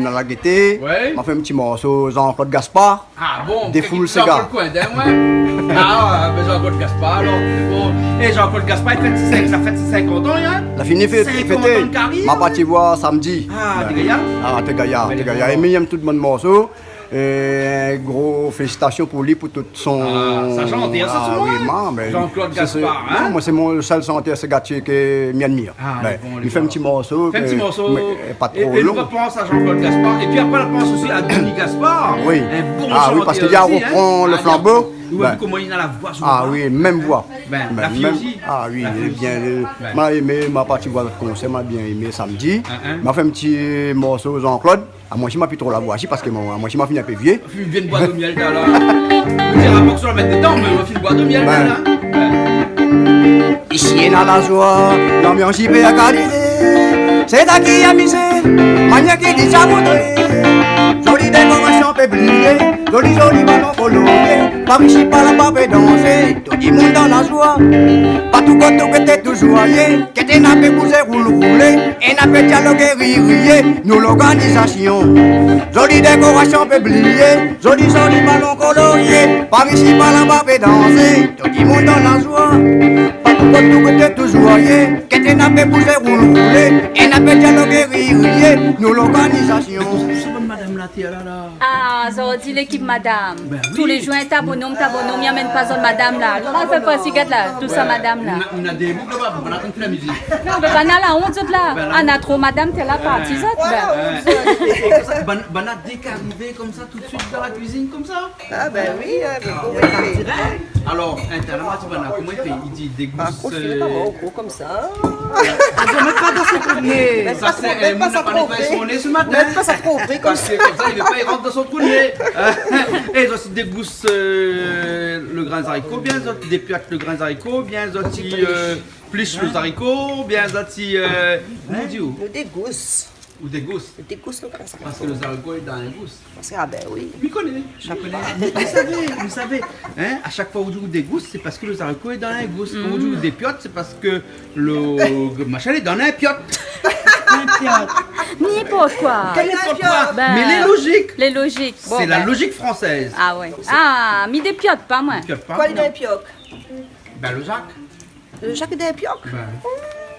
dan la gété. Ouais. Ma fé in ti morso Jean-Claude Gaspard. Ah bon, Défoule séga. Jean-Claude Coindin, ouais. Ah, ben Jean-Claude Gaspard, alor, lé bon. É Jean-Claude Gaspard, li fèt sé, la fèt sé sinkant an, hein ? La fini fété. Sinkant an de karyèr. Ma parti voir samdi. Ah, té gayar ? Ah, té gayar, té gayar. É mi yèm tout bann morso. É gro félisitasion pou li, pou tout son... Ah, sa shantèr sa, ah oui, man, mé Jean-Claude Gaspard, hein ? Non, moin sé mon sèl shantèr séga ke mi admir. Ah, lé bon, lé bon. Li fé in ti morso, pa tro lon. É nou pans a Jean-Claude Gaspard. Épi apré, nou pans osi a Denis Gaspard. Oui. In bon shantèr osi, hein. Ah oui, parské li la repran le flanbo. Ou la vi koman li na la voi, son voi. Ah oui, mèm voi. Ben, la fiy osi. Ah oui, lé bien. Ma émé, ma parti voir le konsèr, ma bien émé samdi. Ma fé in ti morso Jean-Claude. Amoin osi ma pi tro la voi osi, parské moin, amoin osi ma fini in pé vié. Fine boir de miel, la. Nou di rapor ke sa la mèt dedan, mé ou la fine boir de miel, la. Isi néna la zoi, lanbians i pé akalizé. Sé sa ki amizé, manièr ki di sa voudré. Zoli dékorasion pé bliyé, zoli, zoli balon kolorié. Par isi, par laba pé dansé, tout dimoun dan la zoi. Partou koté ou té touzour ayé. Kèt, néna pé bouzé, roul, roulé, néna pé dialogé, ri, riyé, nou lorganizasion. Zoli dékorasion pé bliyé, zoli, zoli balon kolorié. Par isi, par laba pé dansé, tout dimoun dan la zoi. Partou koté ou té touzour ayé. Kèt, néna pé bouzé, roul, roulé, néna pé dialogé, ri, riyé, nou lorganizasion. Mé kosa sé bann madam la, Té la la. Ah, zordi lékip madam. Ben oui. Tou lé zour, ta bonom, ta bonom, i amenn pa zot madam la. La, sa fasi, gard la, tout sa madam la. Na, na dé boug laba, nou va atann la mizik. Non, mé banna la ont, zot la. Ben la. Ah, na tro madam, té la parti, zot. Ben. Ouais. Banna, banna dé k'arivé konmsa, tout suit dan la kuizine konmsa. Ah ben oui, hein, mé koman i fé ? Alor, in, té la, ma di banna, koman i fé ? I di dégous, euh, konmsa. Ah, mèt pa dan son trou d'né. Sa sé, euh, mèt pa sa trou pré. Mèt pa sa trou pré, parske konmsa li vé pa i rant dan son trou d'né. É zot i dégous, euh, lo grin zariko, oubien zot i dépiot lo grin zariko, oubien zot i, euh, plish lo zariko, oubien zot i, euh, koman i di, ou ? Nou dégous. Ou dégous. Ou dégous lo grin zariko. Parske lo zariko lé dan in gous. Parske, ah ben oui. Mi koné, mi koné. Ou savé, ou savé, hein, a shak foi ou di ou dégous, sé parske lo zariko lé dan in gous. Kan ou di ou dépiot, sé parske lo machin lé dan in piot. In piot. Ninport koi. Ninport koi. Ben, mé lé lozik. Lé lozik. Bon, sé la lozik fransèz. Ah ouais. Ah, mi dépiot pa, moin. Dépiot pa. Koi lé dan in piot ? Ben, lo zak. Lo zak lé dan in piot ? Ben,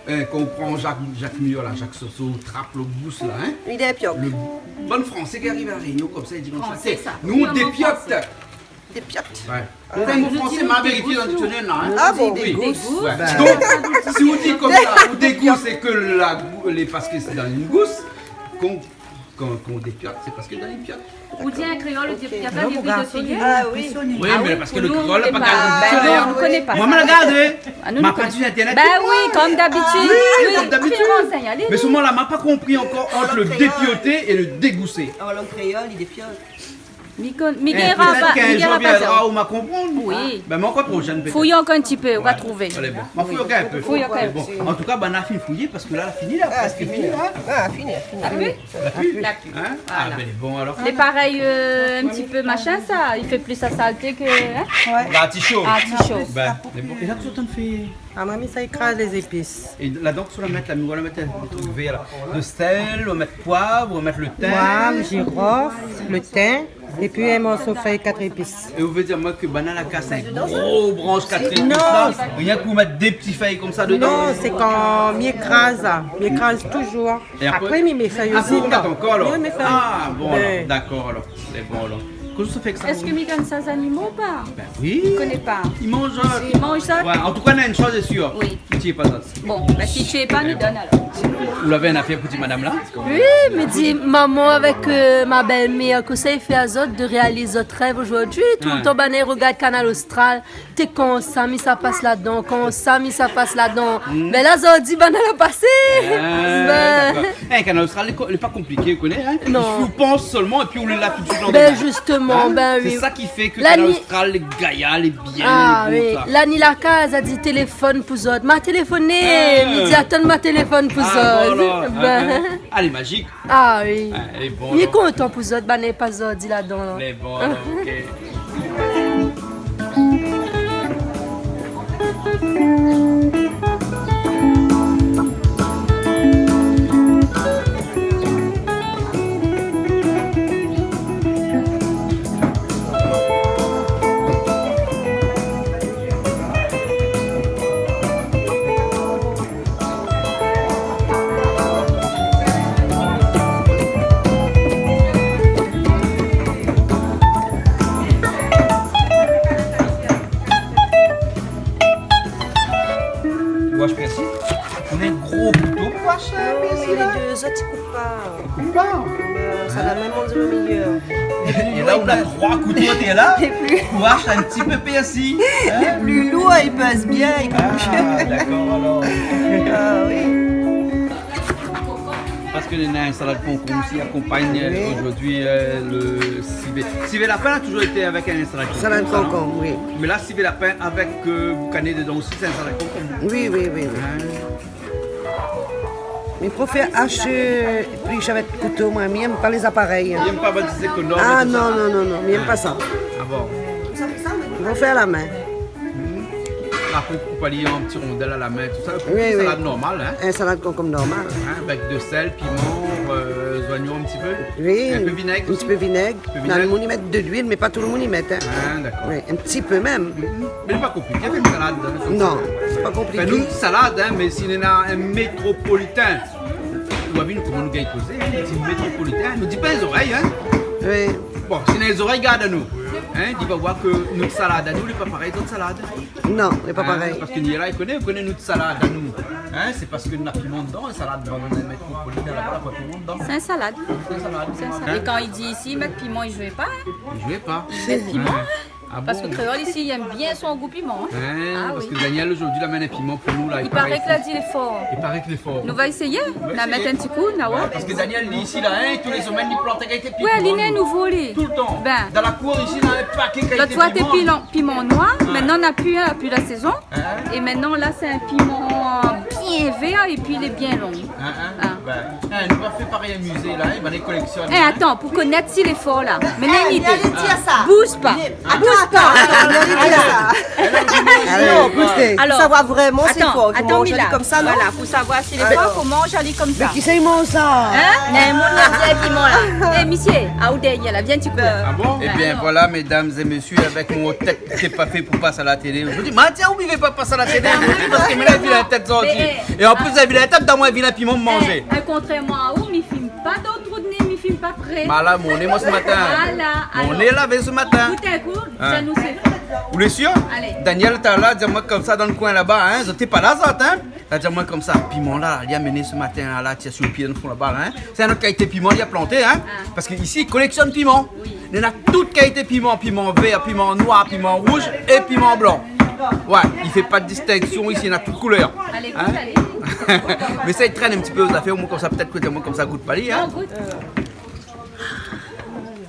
euh, kan ou pran zak, zak mir la, zak soso, ou trap lo gous la, hein ? Li lé dan in piot. Lo bann Fransé ki ariv La Rényon konmsa, i di konmsa. Fransé, sé sa. Nou, nou dépiot. Dépiot ? Ouais. Ah. Sé in mo fransé, ma vérifié dan diksionèr la, hein. Ah bon ? Oui. Dégous. Ouais. Ben. Donk, si ou di konmsa, ou dégous, sé ke la gou-, lé, parske sé dan in gous, kan Kan, kan ou dépiot, sé parske dan in piot. Ou di an kréol, ou di piot, ou di piot. Ah oui. Oui, mé parske lo kréol la pa gard diksionèr. Ben non, nou koné pa sa. Moin, ma la gardé. Ah, nou, nou koné pa. Ma pa di internet. Ben oui, konm dabitid. Oui, konm dabitid. Mé solman la, ma pa konpri ankor ant lo dépioté é lo dégousé. An lang kréol, i dépiot. Mi kon-, mi gingn pa, pétèt k'in zour viendra ou ma konprann. Oui. Ben, moin ankor tro jenn, pétèt. Fouy ankor in ti pé, ou va trouvé. Alé, bon. Ma fouy ankor in pé. Fouy ankor in pé. Bon, an tou ka, banna la fini fouyé parske la, la fini la, prèsk fini la. Ah, fini, fini. La pli. La pli. Hein ? La pli. Ah ben, lé bon alor. Lé parèy, euh, in ti pé machin sa, i fé plis la salté ke, hein ? Ouais. L'artichaut. Artichaut. Ben, lé bon. É la, kosa ou antann fé ? Ah, moin, mi sa ékraz lé zépis. É ladan, kosa ou la mèt la, mi voi ou la mèt in trik vèr la. Dosèl, ou la mèt poiv, ou la mèt lo tin. Poiv, zirof, lo tin. Épi in morso fèy kat zépis. É ou vé dir amoin ke banna la kas in gro bransh kat zépis la, rienk pou mèt dé ti fèy konmsa dedan ? Non, sé kan mi ékraz, mi ékraz touzour. É apré ? Apré, mi mèt fèy osi dedan. Ah bon, ou mèt ankor alor ? Oui, mi mèt fèy. Ah bon, alor, dakor alor. Lé bon alor. Kosa ou fé èk sa ? Èske mi donn sa zanimo ou pa ? Ben oui. Mi koné pa. I manz, euh, i manz sa ? Ouais, an tou ka, na in shoz lé sir. Oui. I tié pa zot. Bon, ben, si i tié pa, mi donn alor. Ou lavé in afèr pou di madam la ? Oui, mi di, momon avèk, euh, ma bèl-mèr, kosa i fé azot de réaliz zot rèv zordi ? Toultan banna i rogard Kanal Austral. Té, kan sa mi sa pas ladan, kan sa mi sa pas ladan. Hmm. Mé la, zordi, banna la pasé. Ah, ben, dakor. Eh, Kanal Austral, lé ko-, lé pa konpliké, ou koné, hein ? Non. I fo pans solman, épi ou lé la tout suit. Ben, zisteman, ben oui. Sé sa ki fé ke Kanal Austral lé gayar, lé bien, lé bon, sa. Ah oui. La ni la kaz, la di téléfone pou zot. Ma téléfoné, mi di atann, ma téléfone pou zot. Ah, voilà. Ben. Ah, lé mazik. Ah oui. Ah, lé bon, non ? Mi lé kontan pou zot, banna la pas zordi ladan, la. Lé bon, non, ok. Ou ash pèrsi ? Ou na in gro kouto pou ash, euh, pèrsi la ? Non, mé lé dé zot i koup pa. I koup pa ? Ben, sa la mèm manzé lo méyèr. É la, ou na troi kouto atèr la. Lé pli... Ou ash in ti pé pèrsi, hein ? Lé pli lour, i pèz bien, i koup bien. Ah, dakor alor. Ah oui. Parske nou na in salad konkonm osi i akonpagn, euh, zordi, euh, lo sivé. Sivé lapin la touzour été avèk in salad konkonm, sa, non ? Salad konkonm, oui. Mé la, sivé lapin avèk, euh, boukané dedan osi, sé in salad konkonm. Oui, oui, oui, oui. Hein ? Mi préfèr ashé, plish avèk kouto, moin, mi èm pa lé zaparèy. Ou èm pa bann ti zékonom é tout sa ? Ah non, non, non, non, mi èm pa sa. Ah bon ? Mi préfèr a la min. Mhm. Apré, ou koup ali an ti rondèl a la min, tout sa. Oui, oui. Salad normal, hein ? In salad konkonm normal. Hein, avèk dosèl, piman, euh, zoignon in ti pé. Oui, in pé vinèg osi. In ti pé vinèg. In pé vinèg. Na lo moun i mèt de luil, mé pa tout lo moun i mèt, hein. Ah, dakor. Oui, in ti pé mèm. Mhm. Mé lé pa konpliké, fé in salad, hein, konmsa. Non, lé pa konpliké. Anfin, nou, salad, hein, mé si néna in métropolitin, ou la vi koman nou gingn kozé, hein, in ti métropolitin, nou di pa lé zorèy, hein. Oui. Bon, si néna zorèy, gard anou. Hein, i va voir ke nout salad anou lé pa parèy zot salad. Non, lé pa parèy. Parske ni la, i koné, i koné nout salad anou. Hein, sé parske na piman dedan, in salad, bann métropolitèn laba, na pa piman dedan. Sé in salad. Sé in salad. Sé in salad. É kan i di isi, i mèt piman, i zoué pa, hein. I zoué pa. I mèt piman, hein. Ah bon ? Parske kréol isi, i èm bien son gou piman, hein. Hein, parske Daniel, zordi, la amenn in piman pou nou, la. I paré ke la di lé for. I paré ke lé for. Nou va éséyé. Nou va éséyé. Na mèt in ti kou, na oir. Parske Daniel, li, isi, la, hein, tou lé semèn, li plant in kalité piman. Ouais, li lé nouvo, li. Toultan. Ben. Dan la kour isi, na in paké kalité piman. Lot foi, té piman, piman noir. Ouais. Mintnan, na pi, hein, pi la sézon. Hein ? É mintnan, la, sé in piman bien vèr é pi lé bien long. Hein, hein ? Ah. Ben, hein, nou va fé parèy in mizé, la, hein, ben, lé koléksionèr, hein. Eh, atann, pou konèt si lé for, la. Mé néna in idé. Bouz pa. Bouz pa. Alor, pou savoir vréman si lé for, pou manz ali konmsa, non ? Voilà, pou savoir si lé for, fo manz ali konmsa. Mé kisa i manz sa ? Hein ? Néna in moun la di piman, la. Eh, misié, aou dèrièr, la, vien ti kou. Ah bon ? Eh bien, voilà, mesdames et messieurs, avèk mon tèt ki lé pa fé pou pas a la télé. Zordi, ma, tiens, ou i vé pa pas a la télé, zordi, parske mi la vi la tèt zordi. Mé, eh, é an plis, la vi la tèt, dan moin, la vi la piman manzé. Eh, kontrèrman aou, mi fim pa dan trou d'né, mi fim pa pré. Ma la, mon né, moin, se matin. Voilà, mon né lavé se matin. Ékout in kou, hein. Sa nou sé. Ou lé sir ? Alé. Daniel, talèr la, di amoin konmsa dan lo koin laba, hein. Zot té pa la, zot, hein. La di amoin konmsa, piman la, li la amenn se matin la, la tir si lo pié dan lo fon laba la, hein. Sé in not kalité piman li la planté, hein. Ah. Parske isi, i koléksionn piman. Oui. Néna tout kalité piman, piman vèr, piman noir, piman rouz é piman blan. Ouais, i fé pa de distinksion isi, néna tout koulèr. Alé, gout, alé. Mé sa i trène in ti pé zafèr, moin konmsa, pétèt ke moin konmsa gout pa li, hein. Non, gout.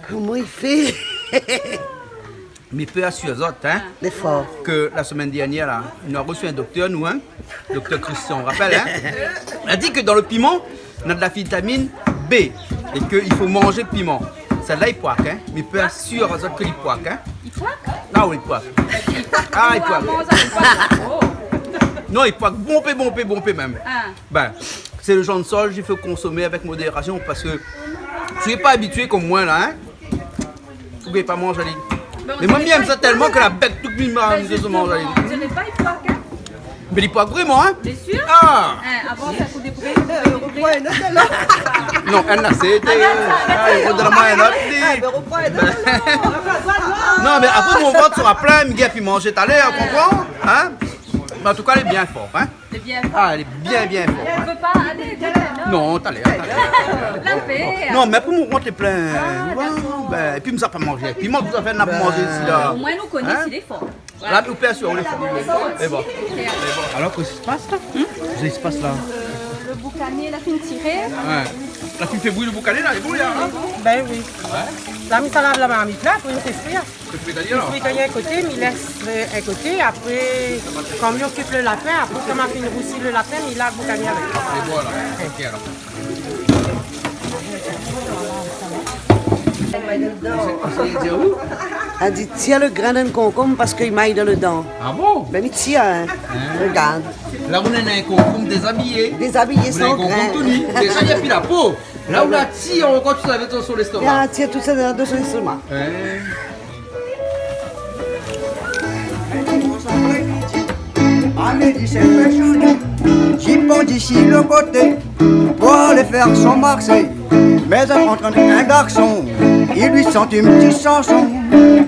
Koman i fé ? Mi pé asir azot, hein, ke la semèn dèrnièr la, nou la resi in doktèr, nou, hein, doktèr Christian, ou rapèl, hein, la di ke dan lo piman, na de la vitamine B é ke i fo manz piman. Sèt-la i poik, hein. Mi pé asir azot ke li poik, hein. I poik ? Ah oui, i poik. Ah, i poik. Non, i poik bonpé, bonpé, bonpé mèm. Ah. Ben, sé lo janr de shoz i fo konsomé avèk modérasion parske si ou lé pa abitié konm moin la, hein, ou pé pa manz ali. Mé moin, mi èm sa tèlman ke la bèk tout mi manz, mi manz ali. Mé li poik vréman, hein ? Bien sir. Ah. Hein, avan sa kout dé pré. Non, èl la, sé, ah, i fo done amoin in not, li. Non, mé apré, mon vant sra plin, mi gingn pi manzé talèr, ou konpran ? Hein ? Mé an tou ka, lé bien for, hein ? Lé bien for. Ah, lé bien, bien for, hein. Ou pé pa alé, talèr, non ? Non, talèr, talèr. La pé. Non, mé pou mon vant lé plin. Ah, dakor. Ben, épi mi sa pa manzé. Épi moin, tout zafèr, na pou manzé isi la. Omoin nou koné si lé for. Voilà. La, nou pé asir, ou lé for. É bon. Alor, kosa i spas la ? Kosa i spas la ? Euh, lo boukané la fine tiré. Ouais. La fine fé bouyi lo boukané la, lé bon la, hein ? Ben oui. Ouais. La, mi sa lav la marmit la, pou nou fé frir. Sé frit, sétadir ? Mi frit in koté, mi lès, euh, in koté, apré, kan mi okip lo lapin, apré, kan ma fine rousi lo lapin, mi lav boukané avèk. É voilà. Ok, alor. La di, tir lo grin dann konkonm parske i may dann dan. Ah bon ? Ben, mi tir, hein. Hein ? Regard. La, ou néna in konkonm dézabiyé. Dézabiyé, san grin. Ou néna in konkonm tou ni. Déza, na pi la po. La ou la tir ankor, tout sa i rès sir lèstoma. La tir tout sa dann, dann son lèstoma. Hein ? Amélie s'est fait changer, jupon d'isi lo koté, pou alé fèr son marshé. Mé an rantran, in garson, i li shant in ti shanson.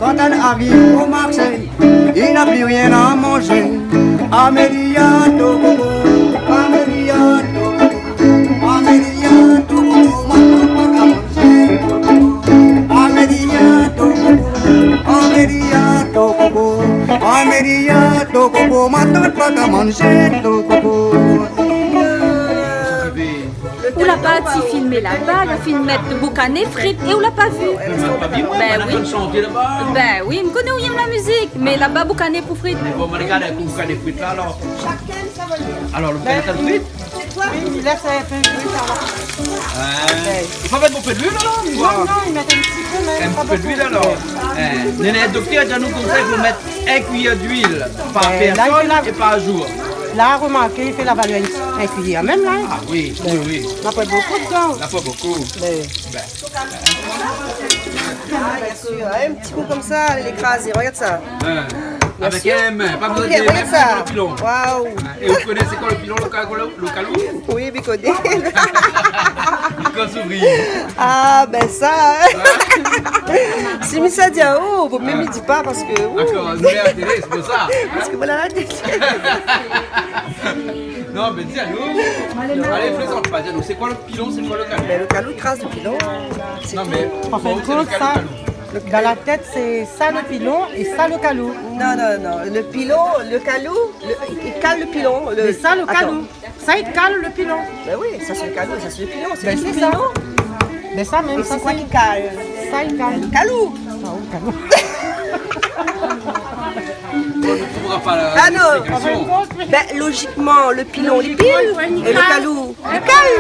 Kan èl ariv o marshé, i na pi rien a manzé. Amélie, a to koko, Amélie, a to koko. Amélie, a to koko, ma tante pa ka manzé. Amélie, a to koko, Amélie, a to koko. Amélie, a to koko, ma tante pa ka manzé to koko. Ou la pa ti filmé laba, la fine mèt boukané, frit, é ou la pa vi. Mé moin la pa vi, moin, moin la pa shanté laba. Ben oui, mi koné ou i èm la mizik, mé laba boukané pou frit. Bon, ma rogard in kou boukané frit la, alor. Shakinn sa va bien. Alor, lo boukané frit ? Oui, mi lès in pé frit, sa va. Ouais. Ouais. I fo mèt in pé d'luil, alor, mi voi. Non, non, i mèt in ti pé mèm, pa bonpé. In ti pé d'luil, alor. Ouais. Hein, néna in doktèr la di anou konmsa, i fo mèt in kuiyèr d'luil par pèrsone é par zour. La, romarké, i fé la valèr in, in kuiyèr mèm, la, hein. Ah oui, oui, oui. Na pa bonpé dedan. Na pa bonpé. Mé ben. Ah, bien sir. In ti kou konmsa, lé krazé, regard sa. Hein. Bien sir. Avèk in min, pa bezoin de min, regard sa. Avèk lo pilon. Waouh. Hein, é ou koné sé koi lo pilon, lo ka-, lo, lo kalou ? Oui, mi koné. Kan s'ouvri. Ah, ben sa, hein. Hein ? Si mi sa di aou, vo mié mi di pa parske, ou. Dakor, nou lé a la télé, sé pou sa. Parske voilà la télé. Non, mé di anou. Alé, plézant pa, di anou, sé koi lo pilon, sé koi lo kalou ? Bin, lo kalou, kras lo pilon. Non, mé an fin d'kont, sé koi lo kalou, sa, kalou ? Dan la tèt, sé sa lo pilon é sa lo kalou. Non, non, non. Lo pilon, lo kalou, lo, i kal lo pilon. Lo, atann. Mé sa lo kalou. Sa i kal lo pilon. Bin oui, sa sé lo kalou, sa sé lo pilon, sé sa. Bin, sé sa mèm. É sa sé koi ki kal ? Sa i kal. Kalou. Ah, lo kalou. Nou trouvra pa la, ah non, lésplikasion. Bin, lojikman, lo pilon li pil, é lo kalou li kal.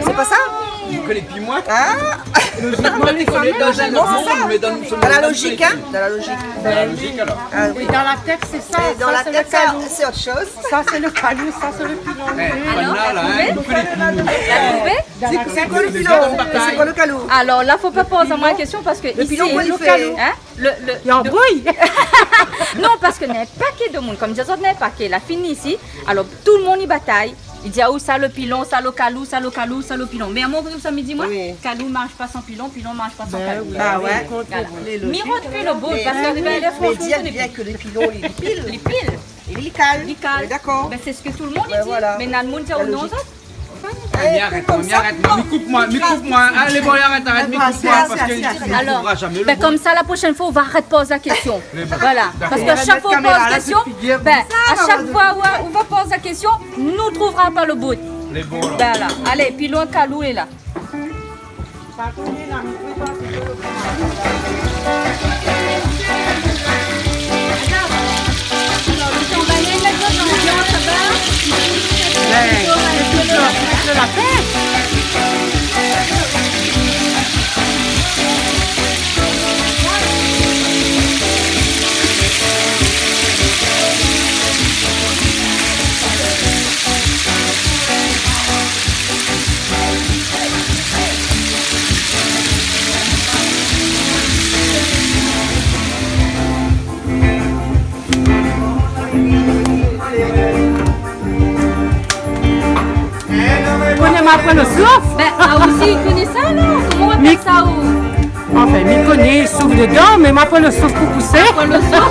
Sé pa sa ? Ou koné pi moin ? Ah. Lojikman, li kal. Non, sé sa. Mé dan la lojik, hein, dan la lojik. Dan la lojik, alor. Ah oui. É dan la tèt, sé sa. É dan la tèt, sa, sé ot shoz. Sa sé lo kalou, sa sé lo pilon. Eh, alor, la, la, hein, ou koné pi moin. La trouvé ? Sé koi lo pilon ? Sé koi lo kalou ? Alor la, fo pa poz amoin la késtion parske isi, lo pilon, koi li fé ? Hein ? Lo, lo, lo, i anbrouy. Non, parske néna in paké de moun, konm di azot, néna in paké la fini isi. Alor tout lo moun i batay. I di, ah, ou sa lo pilon, sa lo kalou, sa lo kalou, sa lo pilon. Mé amoin, konm sa mi di, moin, oui, kalou i marsh pa san pilon, pilon i marsh pa san kalou. Bin oui. Voilà. Mi rod pi lo bout, parske arivé la, fransman, mi koné pi. Mé dir bien ke lo pilon, li pil. Li pil. É li kal. Li kal. Dakor. Bin, sé sak tout lo moun i di. Bin voilà. Mé néna lo moun i di, oh non, lojik. Sa. Ah, mi arèt, mi arèt, mi koup amoin, mi koup amoin. Alé, bon, arèt, arèt, mi koup amoin, parske nou trouvra zamé lo bout. Alor, bin, konm sa, la proshèn foi, ou va arèt poz la késtion. Voilà. Dakor. Parske a shak foi ou poz la késtion, bin, a shak foi ou, ou va poz la késtion, nou trouvra pa lo bout. Lé bon, la. Voilà. Alé, pilon, kalou lé la. Koné ma pran lo souf. Bin, ah, ou osi i koné sa, alor ? Koman ou va fé sa, ou ? Anfin, mi koné, i souf dedan, mé ma pran lo souf pou pousé. Ah, pran lo souf.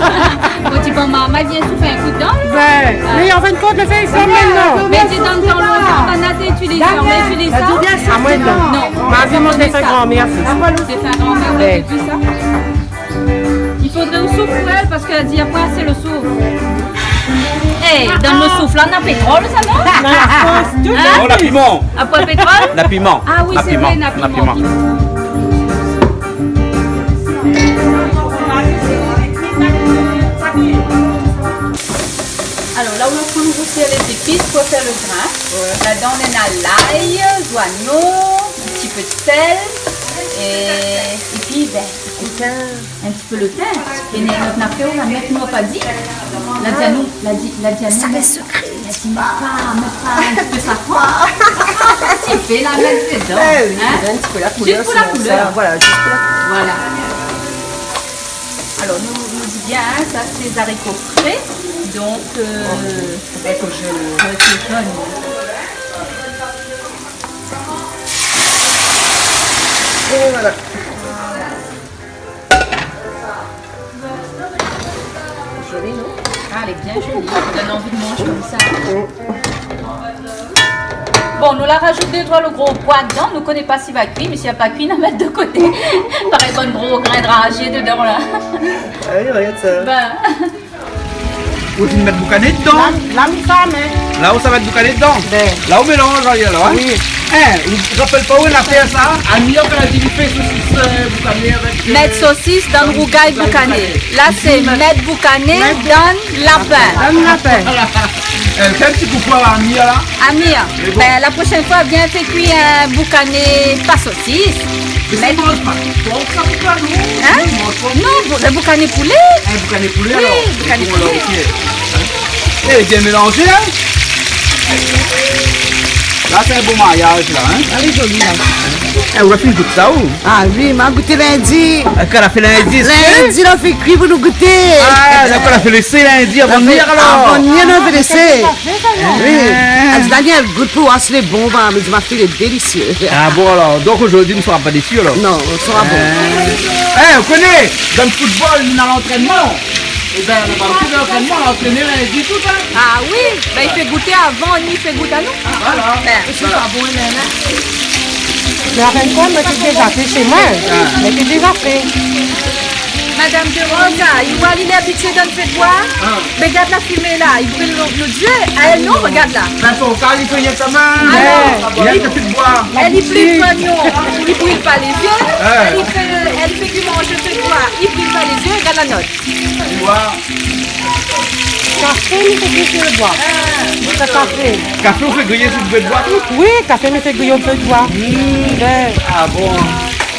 Bon, ti bon, ma, ma vien souf in kou dedan, la. Bin, mé an fin d'kont, lo fé, i fé mèm, non ? Mé di dan, dan lo, dan la, té itiliz sa, ou itiliz sa ? Ah, moin, non. Non. Ma vi, moin, té fé granmèr, fé. Té fé granmèr, oui, té fé sa. I fodré ou souf pou èl, parske èl i di apré, sé lo souf. Eh, dan lo souf la, na pétrol, sa, non ? Hein ? Non, na piman. Apré pétrol ? Na piman. Ah oui, sé vré, na piman. Alor, la ou la pran, ou sèr lé zépis pou fé lo grin. Ouais. Ladan, néna lay, zoignon, in ti pé d'sèl, é, épi, bin, lo tin. In ti pé lo tin. É nout nafèr, ou la mèt, nou la pa di. La di anou, la di, la di anou, sa mèt, mèt pa, mèt pa in ti pé safran. In ti pé, la mèt dedan. Bin oui, in ti pé la koulèr, sinon sa, voilà, zis pou la koulèr. Voilà. Alor, nou, nou di bien, hein, sa sé zariko fré, donk, euh, zariko jone. Zariko jone. É voilà. Zoli, non ? Ah, lé bien zoli. I donn anvi manzé konmsa. Mm. Bon, nou la razout dé troi lo gro poi dedan. Nou koné pa si va kui, mé si la pa kui, na mèt de koté. Parèy, bann gro grin drajé dedan, la. Ah oui, regard sa. Bin. Ou fine mèt boukané dedan. La, la, mi sa, mé la ou sa mèt boukané dedan. Bin. La ou mélanz, alor, hein. Oui. Hein, ou rapèl pa ou la fé sa ? Amir la di li fé sosis, euh, boukané avèk, euh, mèt sosis dan rougay boukané. La, sé mèt boukané dan lapin. Dan lapin. Voilà. Euh, fé in ti koukou a Amir, la. Amir, bin, la proshèn foi, vien fé kui in boukané pa sosis. Mé sa i manz pa tro sa, boukané ? Hein ? I manz pa. Non, bou-, lo boukané poulé. In boukané poulé, alor. Oui, boukané poulé. Bon, la, ok. Hein ? Eh, bien mélanzé, hein ? La, sé in bon mariaz, la, hein ? Lé zoli, la. Eh, ou la fine gout sa, ou ? Ah oui, ma gouté lindi. Ah, kan la fé lindi, sé... Lindi, la fé kui pou nou gouté. Ah, dakor, la fé lésé lindi avan venir, alor. Avan venir, la fé lésé. Oui. Ah. Ah, Daniel, gout pou oir si lé bon, ba, mé di ma fé lé délisié. Ah bon, alor, donk zordi nou sra pa dési, alor ? Non, nou sra bon. Eh, ou koné, dan football, nou na lantrènman. Ében, nou va fé lantrènman, la, ou koné, lindi, tout, hein. Ah oui, ben, i fé gouté avan, i fé gout anou. Voilà. Ben. Sé pa bon, Hélène, hein ? Mé an fin d'kont, moin té déza fé shé moin. Ah. Moin té déza fé. Madame de Rosa, i voi, li lé abitié dan fé d'boi. Ah. Mé gard la fimé la, i bril lo, lo zié. Ah, èl non, regard la. Ben, son kar, li fé rien kan mèm. Ah non. Li lé dan fé d'boi. Èl i plim zoignon, i bril pa lé zié. Ouais. Èl i fé, èl i fé kui manzé fé d'boi, i bril pa lé zié. Gard la not. Ou voi. Kafé, mi fé kui si lo boi. Ah. Sa kafé. Kafé, ou fé griy si lo boi, tout ? Oui, kafé, mi fé griy si lo boi. Mm. Ben. Ah bon.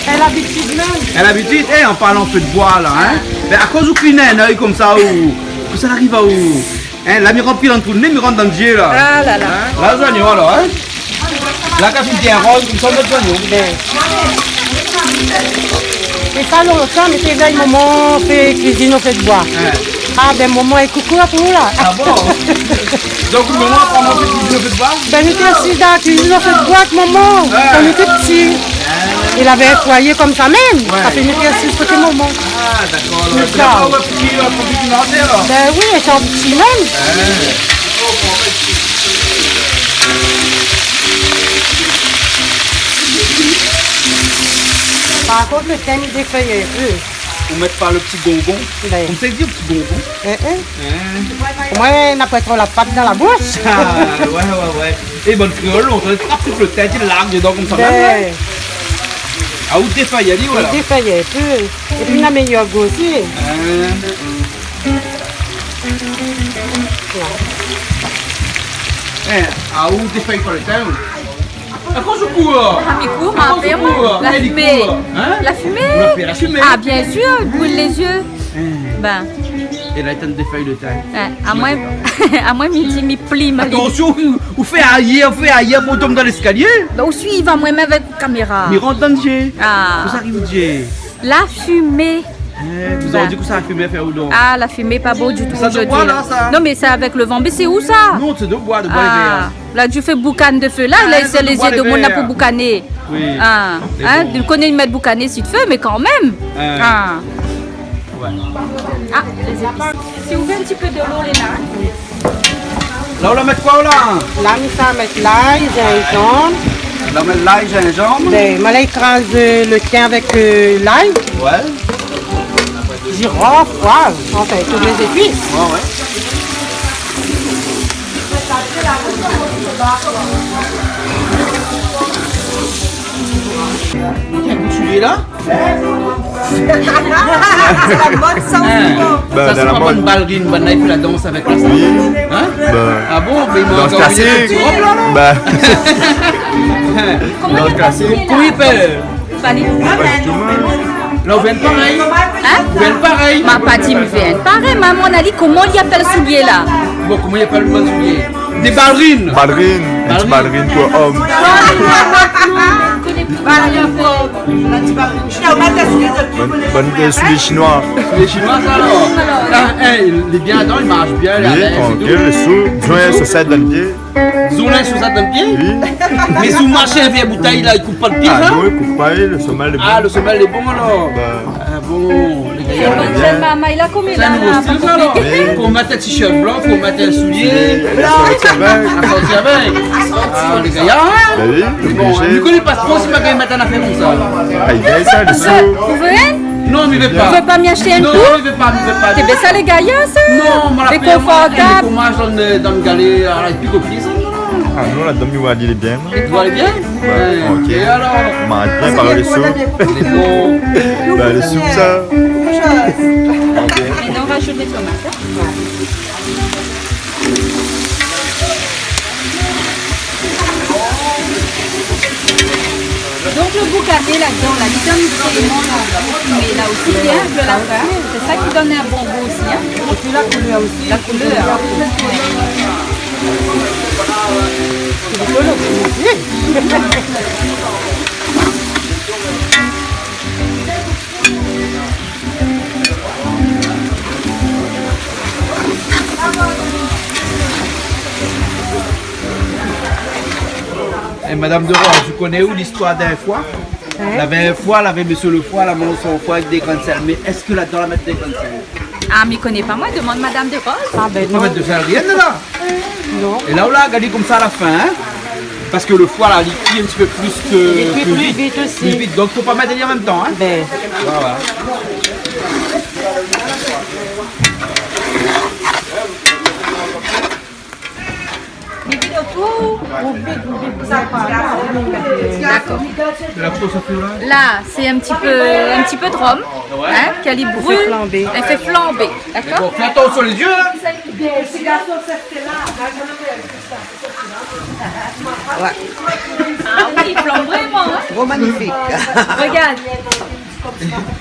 Èl labitid mèm. Èl labitid, eh, an parlan fé d'boi la, hein. Ah. Mé akoz ou kline in oeil konmsa, ou, kosa la ariv aou ? Hein, la mi rann pi dan trou d'né, mi rann dan zié la. Ah la la. Hein ? La, zoignon, alor, hein ? La, kan fine bien roz, konmsa, nou mèt zoignon. Ben. Sé sa, lontan, mi té vèy momon fé kuizine o fé d'boi. Hein. Ah, ben, momon, é koukou pou ou la. Ah bon ? Donk, momon, koman ou fé kuizine o fé d'boi ? Ben, nou té asiz dan la kuizine o fé d'boi èk momon, kan nou té pti. Ah. Li lavé in foiyé konmsa mèm. Ouais. Sa fé nou té asiz koté momon. Ah, dakor. Mé sa, ou la fini, ou la fini manzé, alor ? Ben oui, lé ti mèm. Ah. Par kont, lo tin, li défèy in pé. Ou mèt pa lo ti gongon. Ben. Konmsa i di, lo ti gongon. Hein, hein. Hein. Moin, na pa tro la pat dan la boush. Ah, ouais, ouais, ouais. É bann kréol, ou trap tout lo tin, ti larg dedan konmsa mèm, hein. Ben. Ah, ou défèy ali, voilà. Ou défèy ali, épi, épi na méyèr gou osi. Hein. Voilà. Hein, ah, ou défèy pa lo tin, ou. Akoz ou kour ? Ah, mi kour, ma pèr, moin. Akoz ou kour ? La fimé. Hein ? La fimé. Ou la pèr la fimé ? Ah, bien sûr, i bril lé zié. Hein. Ben. É la, i tann défèy lo tin. Hein, amoin, amoin, mi di, mi plim, alé. Atansion, ou, ou fé arièr, ou fé arièr pou tonm dan léskalié. Ben, ou suiv amoin mèm avèk kaméra. Mi rant dan zié. Ah. Kosa i ariv, zié ? La fimé. Eh, ou la di kosa la fimé fé ou donk ? Ah, la fimé pa bon ditou zordi. Sa de boi la, sa ? Non, mé sé avèk lo van bésé ou sa ? Non, sé de boi, de boi lévé, hein. La, ou fé boukane de fé la, la, sé de boi lévé, hein. Ah, lé zié domoun la pou boukané. Oui. Ah, hein, ou koné i mèt boukané si de fé, mé kan mèm. Hein. Ah. Ouais. Ah, lé zépis. Si ou vé in ti pé de lo, lé la. La, ou la mèt koi, ou la ? La, mi sa mèt lay, zinzanm. La, ou mèt lay, zinzanm. Ben, moin la ékraz, euh, lo tin avèk, euh, lay. Ouais. Zirof, poiv, anfin, tout lé zépis. Ouais, ouais. Ou la gouté la ? Sé la mod sa, ou sé pa ? Hein. Ben, sa, sé dan la mod. Bann balrine, bann la i fé la dans avèk la, sa. Oui. Hein ? Ben, ah bon, ben, dans klasik. Ti rob la, non ? Ben, dans klasik. Koman i apèl ? Fali. Ben, zistoman. La, ou vien parèy. Hein ? Ou vien parèy. Ma pa di mi vien parèy, momon, ali, koman i apèl soulié la ? Bon, koman i apèl bann soulié ? Dé balrine. Balrine, in ti balrine pou om. Balrine pou om. Bann, bann, euh, soulié shinoi. Soulié shinoi, sa, alor. Ah, hein, lé bien adan, i marsh bien, lé alèz é tout. Oui, trankil, lé sou, zoin sosèt dan pié. Zoin sosèt dan pié ? Oui. Mé si ou marsh avèk boutèy la, i koup pa lo pié, sa ? Ah non, i koup pa, lo somal lé bon. Ah, lo somal lé bon, alor. Ben. Ah bon, lé gayar. Sé bann jenn marmay la, koman i lé la, pa konpliké. Sa, nou osi, alor. Oui. Fo mèt in t-shirt blan, fo mèt in soulié. Soulié, assorti avèk. Assorti avèk. Ah, lé gayar, hein ? Ben oui, oblizé. Bon, mi koné pa tro si ma gingn mèt in afèr konmsa. Ah, i gingn sa, lé sou. Ou vé ? Non, mi vé pa. Ou vé pa mi ashté in kou ? Non, mi vé pa, mi vé pa. Té bèt sa, lé gayar, sa. Non, moin la pèr, moin, lé konfortab. Lé fromaz dan, dan galé, ah, la, i pik o pié, sa, non. Ah non, la, dan mi oi, lé bien. Lé bien ? Ben, OK. É alor ? Ma bien parl de soup. Sé bon. Ben, le soup, sa. OK. É la, nou razout lé tomat, hein. Donk, lo boukané ladan, la, li donn vréman lo gou, mé la osi, bien, de la fin. Sé sa ki donn in bon gou osi, hein. Épi la koulèr osi. La koulèr. Sé rigolo. É Madam Derose, ou koné ou listoir d'in foi ? Hein ? Lavé in foi, lavé mésyé lo foi, la manz son foi avèk dé grin d'sèl. Mé èske ladan la mèt dé grin d'sèl ? Ah, mi koné pa moin, domann Madam Derose. Ah, bin non. Ou pa mèt d'sèl, rien la. Non. É la, ou la gard ali konmsa a la fin, hein ? Parske lo foi la, li kui in ti pé plis ke, li kui pli vit osi. Pli vit. Donk, fo pa mèt ali an mèm tan, hein ? Bin. Voilà. D'accord. La, sé in ti pé, in ti pé d'rom, hein, ke li bril. Fé flanbé. Èl fé flanbé, d'accord ? Bon, fé atansyon lé zyé, hein ? Ouais. Ah oui, i flanb vréman, hein ? Oh, magnifique. Regard.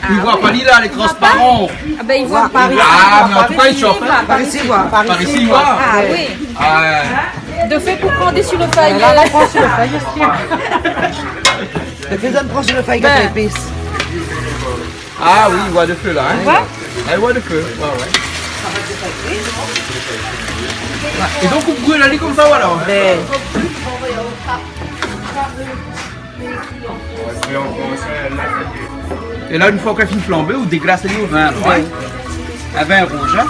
Li voi pa, li la, lé transparan. Ah bin, i voi pa. Ah, mé an tou ka, i shop, hein. Par isi, i voi. Par isi, i voi. Ah oui. Ah ouais. De fé pou pran dési lo fèy. La, la pran dési lo fèy osi. De fé, zot i pran dési lo fèy kan i épis. Ah oui, i voi de fé la, hein. Ouais. Ah, i voi de fé. Ouais, ouais. É donk, ou bril ali konmsa, voilà. Bin. É la, in foi ke la fine flanbé, ou déglas ali o vin, alor, hein ? Ouais. In vin rouz, hein ?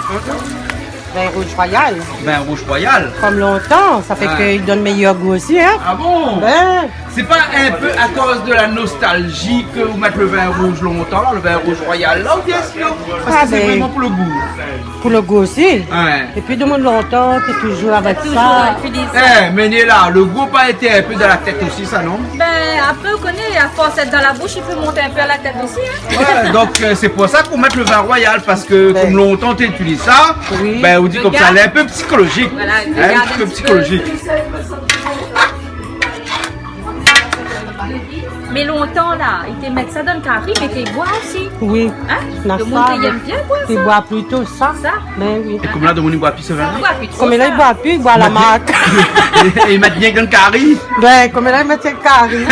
Vin rouz royal. Vin rouz royal. Konm lontan, sa fé ke i donn méyèr gou osi, hein ? Ah bon ? Bin. Sé pa in pé akoz de la nostalji ke ou mèt lo vin rouz lontan la, lo vin rouz royal la, oubien sé parske sé vréman pou lo gou ? Pou lo gou osi. Ouais. Épi, domoun lontan té toujour avèk sa. Toujour itiliz sa. Eh, mé la, lo gou pa été in pé dan la tèt osi, sa, non ? Bin, apré, ou koné, a fors d'èt dan la boush, i pé mont in pé a la tèt osi, hein. Ouais, donk, euh, sé pou sa k'ou mèt lo vin royal, parske konm lontan té itiliz sa, bin, ou di konmsa, lé in pé psikolozik. Voilà, in ti pé psikolozik. Mé lontan la, i té mèt sa dan kari, mé té i boir osi. Oui. Hein ? Domoun té i èm bien boir sa. Té i boir plito sa. Sa. Bin oui. É konm la, domoun i boir pi sa, hein ? I boir pi tro sa. Konm la, i boir pi, i boir la mark. É i mèt bien dan kari. Bin, konm la, i mèt dan kari. I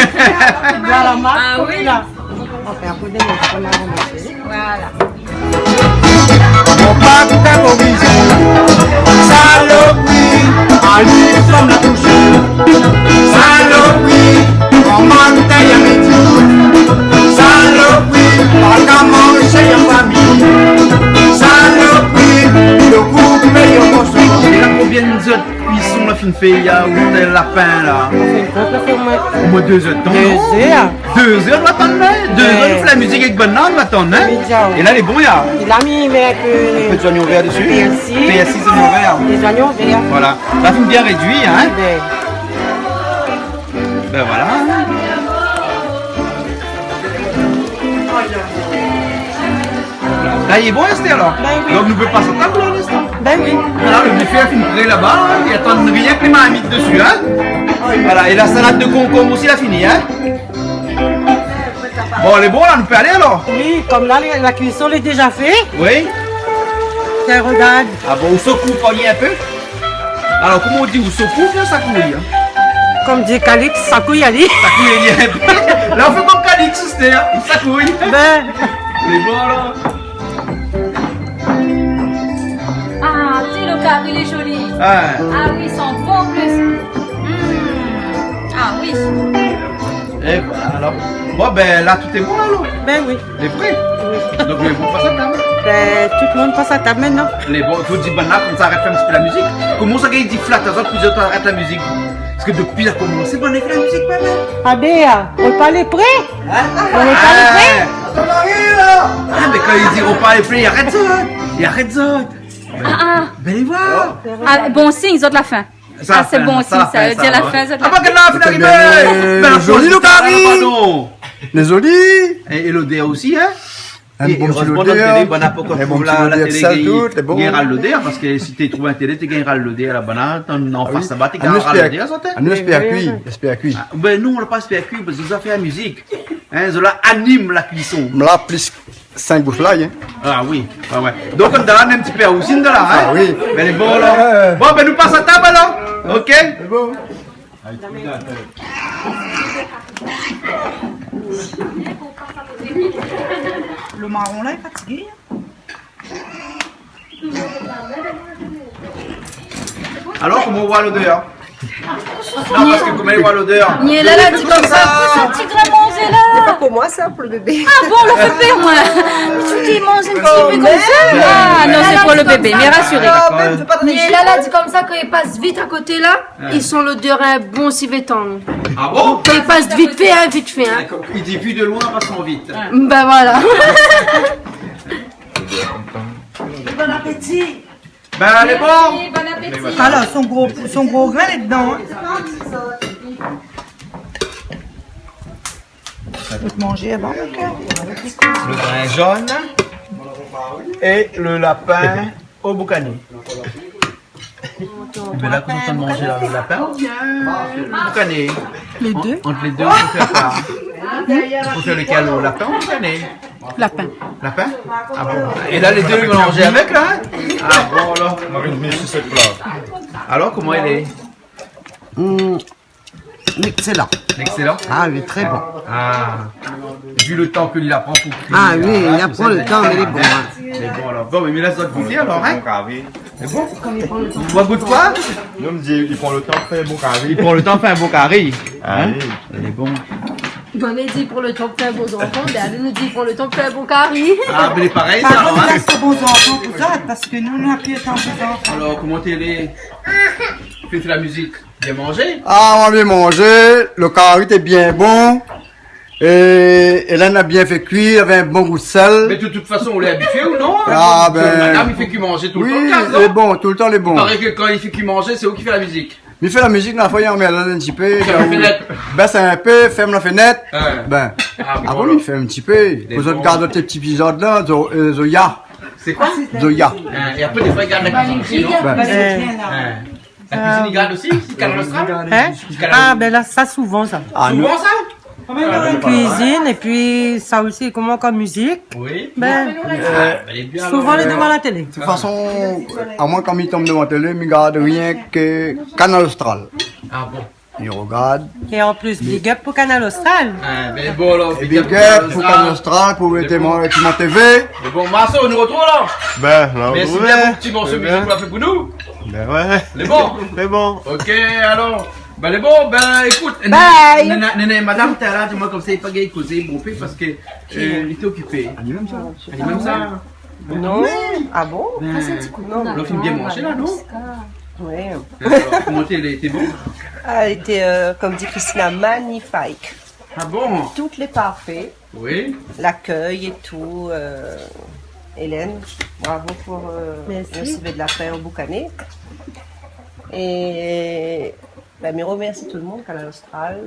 boir la mark, konm la. Ah oui. Anfin, apré, dé moso, nou va ramasé. Voilà. Mon papa korizé, salopri, ali fanm la koushé. Salopri, koman té ya méti. Salopri, pa ka manzé an fami. Salopri, lo gou péyé an morso. É la, konbien d'zèr kuison la fine fé, ya, out lapin la ? An fin d'kont, la fé omoin... Omoin dé zèr d'tan, non ? Dé zèr. Dé zèr, nou atann, hein ? Dé zèr, nou fé la mizik avèk banna, nou atann, hein ? Oui, bien. É la, lé bon, ya. É la, mi mèt in pé... In pé zoignon vèr dési. Pèrsi. Pèrsi, zoignon vèr. Dé zoignon vèr. Voilà. La fine bien rédui, hein ? Bin. Bin voilà. La, lé bon, Esther, la ? Bin oui. Donk, nou pé pas a tab, la, Esther ? Bin oui. Voilà, lo bifé la fine pré laba, hein. I atann rienk lé marmit dési, hein. Voilà, é la salad de konkonm osi la fini, hein. Bon, lé bon, la, nou pé alé, alor ? Oui, konm la, la kuison lé déza fé. Oui. Tiens, regard. Ah bon, ou sekouy pa in pé ? Alor, koman ou di, ou sekouy oubien ou sakouy, hein ? Konm di Calix, sakouy ali. Sakouy ali in pé. La, ou fé konm Calix, Esther, hein ? Ou sakouy. Bin. Lé bon, la. Ah, ti lo kari, lé zoli. Ouais. Ah oui, i san bon an plis. Hmm. Ah oui. É voilà, alor. Bon, bin, la, tout lé bon, la, non ? Bin oui. Lé pré ? Oui. Donk, nou pé pas a tab. Bin, tout lo moun pas a tab mintnan. Lé bon, fo di banna konmsa arèt fé in ti pé la mizik. Koman sa, kan i di flat, sa, pou zot arèt la mizik ? Parske dopi la komansé, banna i fé la mizik, bin, bin. Ah bin, ah, ou parl pré ? Hein ? Ou parl pré ? Ah. Ah, mé kan i di ou parl pré, i arèt sa, hein. I arèt sa. Ah, ah. Bin, voilà. Ah, bon sign, zot la fin. Sa, ah, sé bon sign, sa. Sa la fin, sa, ouais. Ah, pa ke la fin, arivé. Bin, zoli, lo kari. Lé zoli. É, é lodèr osi, hein ? In bon ti lodèr. É érèzman, dan télé, banna pa trouv la, la télé, sèl tout, lé bon. Gingn ral lodèr, parske si té trouv in télé, té gingn ral lodèr, la, banna, an fas laba, té gingn ral lodèr, sa, té. Ah, nou éspèr kui, éspèr kui. Ah, bin, nou, nou la pa éspèr kui, parske zot la fé la mizik. Hein, zot la anim la kuison. La plis sink boush la, hein. Ah oui, ouais, ouais. Donk, nou done in ti pé osi, nou la, hein. Ah oui. Bin, lé bon, la. Ouais. Bon, bin, nou pas a tab, alor. OK ? Lé bon. Lo maron la lé fatigé, hein. Alor, koman ou voi lodèr ? Non, parske koman i voi lodèr ? Niela la di konmsa, pou son ti grin manzé la. C'est pas pour moi, ça, pour le bébé. Ah bon, le bébé, moin. Mé ti manz in ti pé konmsa. Ah non, sé pou le bébé, mé rasiré. Niela la di konmsa, kan i pas vit a koté la, i san lodèr in bon sivé tang. Ah bon ? I pas vit fé, in, vit fé, in. D'accord. I di vu de loin, pas vit. Ben voilà. Bon appétit. Ben, lé bon. Merci, bon appétit. Alor, son gro, son gro grin lé dedan, in. Fo manzé avan, mon kèr. Le grin jaune et le lapin au boucané. Mé la, koman i manz la, le lapin ou bien le boucané ? Les deux. Ant, ant les deux, i fo fé koi ? I fo fé lekèl, le lapin ou le boucané ? Lapin. Lapin ? Ah bon ? É la, les deux i mélanz avèk la, in ? Ah bon, alor. Marine, mets sur cette plate. Alor, koman i lé ? Hmm, excellent. Excellent ? Ah oui, très bon. Ah. Vu le tan ke li la pran pou kui, ah oui, li la pran le tan, mé lé bon, in. Lé bon, alor. Bon, mé la, zot i gout, alor, in ? Bon kari. Lé bon. Ou gout koi ? Non, mi di, i pran le tan pou fé in bon kari. I pran le tan pou fé in bon kari. Ah oui. Lé bon. Bon, li di, i pran le tan pou fé in bon zanfan, mé nou, nou di, i pran le tan pou fé in bon kari. Ah, mé lé parèy, sa, alor, in ? Par kont, la, sé bon zanfan pou zot, parske nou, nou na pi le tan pou zanfan. Alor, koman té lé ? Fé la mizik. Bien manzé ? Ah, moin la bien manzé, le kari té bien bon. É, é la, nou la bien fé kui, navé in bon gou sèl. Mé de tout fason, ou lé abitié ou non ? Ah, ben. Madam i fé kui manzé toultan, non ? Oui, lé bon, toultan lé bon. I paré ke kan i fé kui manzé, sé ou ki fé la mizik. Mi fé la mizik, la fé, mi alé in ti pé, bès in pé, fèrm la fenèt. Ouais. Ben, ah bon, mi fé in ti pé. Lé bon. Fo zot i gard zot ti épizod la, Zo-, euh, Zoya. Sé koi ? Zoya. Hein, é apré, défoi, i gard la kuizine osi, non ? Ben. Hein. La kuizine, i gard osi, Kanal Austral ? Hein ? Kanal Austral. Ah, ben la, sa, souvan, sa. Ah, nou. Souvan, sa ? Kuizine, épi sa osi, koman, kom mizik. Oui. Ben, ah, ben, lé bien, souvan, alor. Lé dovan la télé. De tout fason, amoin, kan mi tonm dovan télé, mi gard rienk Kanal Austral. Ah bon ? Mi regard. É an plis, big up pou Kanal Austral. Ah, ben bon, alor, é big up pou Kanal Austral, pou Kanal Austral, pou Témoin, Témoin T V. Mé bon, Marceau, nou artrouv la. Ben, la, mèrsi bien pou ti morso mizik ou la fé pou nou. Ben ouais. Lé bon. Lé bon. Ok, alor. Ben, lé bon, ben, ékout, bye. Néna, néna, néna, madam, talèr la, di amoin konmsa, li la pa gingn kozé bonpé parske, euh, li té okipé. Li mèm sa. Li mèm sa. Non. Ah bon ? Ben, non, la fine bien manzé la, non ? Oui. Alor, koman té, lété bon ? Ah, lété, euh, kom di Christina, magnifique. Ah bon ? Tout lé parfé. Oui. L'accueil et tout, euh, Hélène, bravo pour, euh, le civet de lapin au boucané. Merci. Et, ben, mi remèrsi tout le moun, Kanal Austral,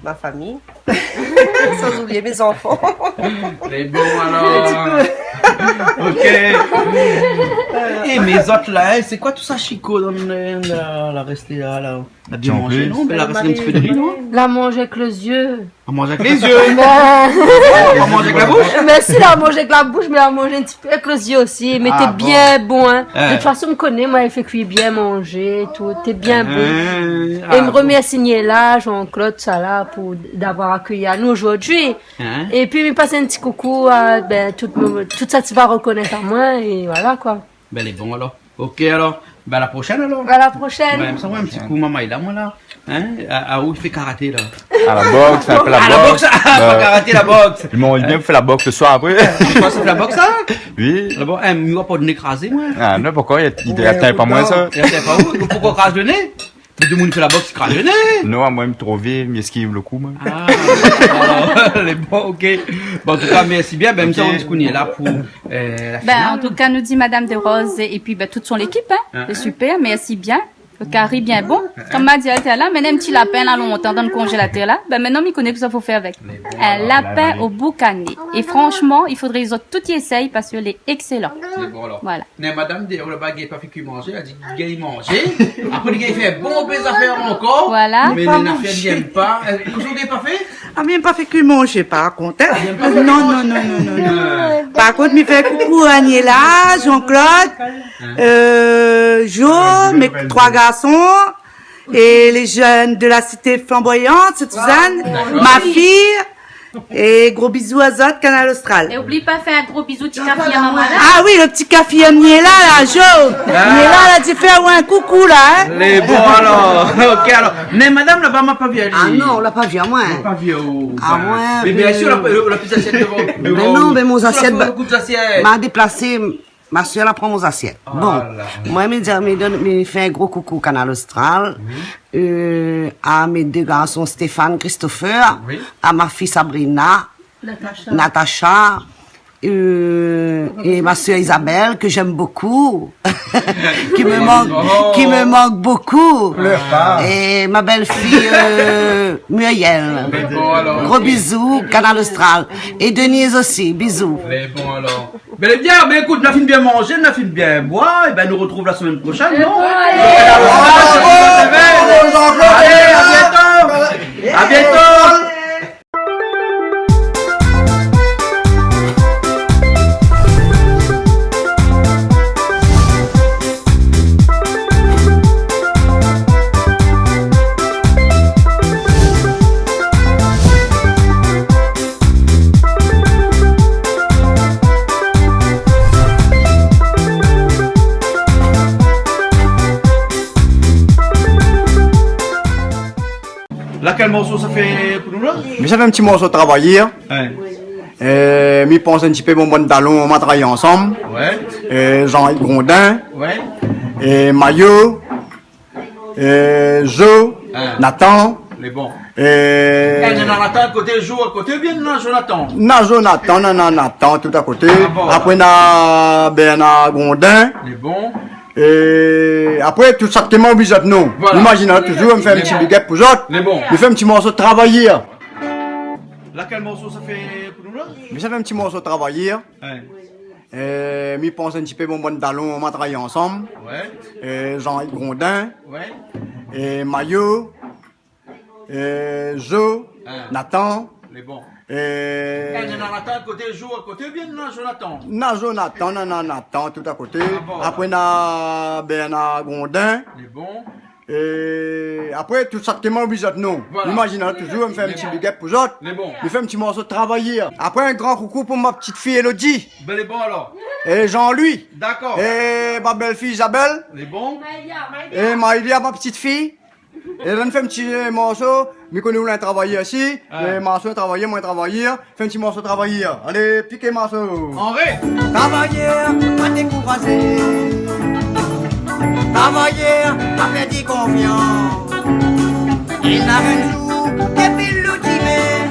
ma fami, san oublié mé zanfan. Lé bon, alor. Ok. É, mé zot la, hein, sé koi tout sa shiko dan le, la, la rèsté la, la ? La bien manzé, non ? Mé la rès in ti pé de ri, non ? La manz avèk lé zié. La manz avèk lé zié. Ben. La manz avèk la boush. Mé si, la manz avèk la boush, mé la manz in ti pé avèk lé zié osi. Mé té bien bon, hein. Ah bon. Ouais. De tout fason, mi koné, moin, li fé kui bien manzé, tout. Té bien bon. Hein, ah bon. É mi remèrsi Niela, Jean-Claude, sa la, pou, d'avoir akéyi anou zordi. Hein ? Épi, mi pas in ti koukou a, ben, tout, tout sak i sa rekonèt amoin, é voilà, koi. Ben, lé bon, alor. Ok, alor. Ben, à la prochaine, alor. À la prochaine. Ben, sa, ouais, in ti kou, momon lé la, moin, la. Hein ? A, a, ou i fé karaté, la ? À la boxe, in pé la boxe. À la boxe, ah, pa karaté, la boxe. Mé mi èm bien fé la boxe le soir apré. Ou fé la boxe, sa ? Oui. Ah bon, hein, mi oi pa de né krazé, moin. Ah non, poukoi ? I, i atin pa moin, sa. I atin pa ou ? Poukoi kraz le né ? Mé demoun i fé la boxe, i kraz le né. Non, moin, mi tro vié, mi èskiv le kou, moin. Ah, alor, lé bon, ok. Bon, an tou ka, mèrsi bien. Ben, mi sa, ou koné, la pou, euh, la finale. Ben, an tou ka, nou di Madame Desroses épi, ben, tout son lékip, hein. Hein, hein. Sé super, mèrsi bien. Le kari bien bon. Hein, hein. Kom ma di talèr la, mi néna in ti lapin la, lontan dan le konzélatèr la. Ben, mintnan, mi koné kosa fo fé avèk. Lé bon, alor. Un lapin au boucané. É fransheman, i fodré zot tout i éséy parske lé excellent. Lé bon, alor. Voilà. Néna madam dèrièr laba, li gingn pa fé kui manzé, èl i di li gingn manzé. Apré, li gingn fé bonpé zafèr ankor. Voilà. Mé néna afèr li èm pa. Euh, kosa ou gingn pa fé ? Ah, mi èm pa fé kui manzé, par kont, hein. Ou èm pa fé kui manzé ? Non, non, non, non, non. Euh. Par kont, mi fé koukou a Niela, Jean-Claude, euh, Jo, mé troi garson, é lé jenn de la Cité Flamboyante, Sainte-Suzanne, ma fiy, É gro bizou azot, Kanal Austral. É oubli pa fé in gro bizou ti Kafi a momon la. Ah oui, lo ti Kafi, li lé la, la, Jo. Ah. Li lé la, la, di fé aou in koukou la, in. Lé bon alor. OK alor. Mé madam laba, ma pa vi ali. Ah non, la pa vi amoin. La pa vi aou. Ah ouais, mé bien sir, la, la, la plis zasièt dovan. Mé non, mé mon zasièt, ma déplasé. Ma sèr la pran mon zasièt. Bon, moin, mi di, mi donn, mi fé in gro koukou Kanal Austral, euh, a mé dé garson Stéphane, Christopher, a ma fiy Sabrina, Natacha, euh, é ma sèr Isabelle, que j'aime beaucoup, qui me manque, qui me manque beaucoup, é ma bèl-fiy, euh, Muriel. Lé bon alor. Gro bizou, Kanal Austral. É Denise osi, bizou. Lé bon alor. Bin, lé bien, bin, ékout, nou la fine bien manzé, nou la fine bien boir, é bin, nou artrouv la semèn proshèn, non ? Voilà. Bravo, Jean-Claude. Alé, a bientôt. A bientôt. Lakèl morso sa fé pou nou la ? Mi sa fé in ti morso Travayèr. Ouais. É mi pans in ti pé mon bann dalon, ma travay ansanm. Ouais. É Jean-Yves Grondin. Ouais. É Mayo. É Jo, Nathan. Lé bon. É néna Nathan a koté, Jo a koté, oubien néna Jonathan ? Néna Jonathan, néna Nathan, tout a koté. Ah bon. Apré, néna Bernard Grondin. Lé bon. É apré, tout sak té manm, oubli zot non. Voilà. Imazine, touzour, mi fé in ti big up pou zot. Lé bon. Mi fé in ti morso Travayèr. Lakèl morso sa fé pou nou la ? Mi sa fé in ti morso Travayèr. Ouais. É mi pans in ti pé mon bann dalon, ma travay ansanm. Ouais. É Jean-Yves Grondin. Ouais. É Mayo. É Jo, Nathan. Lé bon. É néna Nathan a koté, Jo a koté, oubien néna Jonathan ? Néna Jonathan, néna Nathan, tout a koté. Ah bon. Apré, néna Bernard Grondin. Lé bon. É apré, tout sak té manm, oubli zot non. Voilà. Imazine, touzour, mi fé in ti big up pou zot. Lé bon. Mi fé in ti morso Travayèr. Apré, in gran koukou pou ma ti fiy Elodie. Bin, lé bon alor. É Jean-Louis. Dakor. É ma bèl-fiy Isabelle. Lé bon. É Maïlia, ma ti fiy. É la, nou fé in ti, euh, morso. Mi koné ou lé in travayèr osi. Ouais. É morso Travayèr, moin Travayèr. Fé in ti morso Travayèr. Alé, piké morso. Anré. Travayèr, pa dékourazé. Travayèr, pa pèrd konfians. Néna in zour, dépi lo dimin,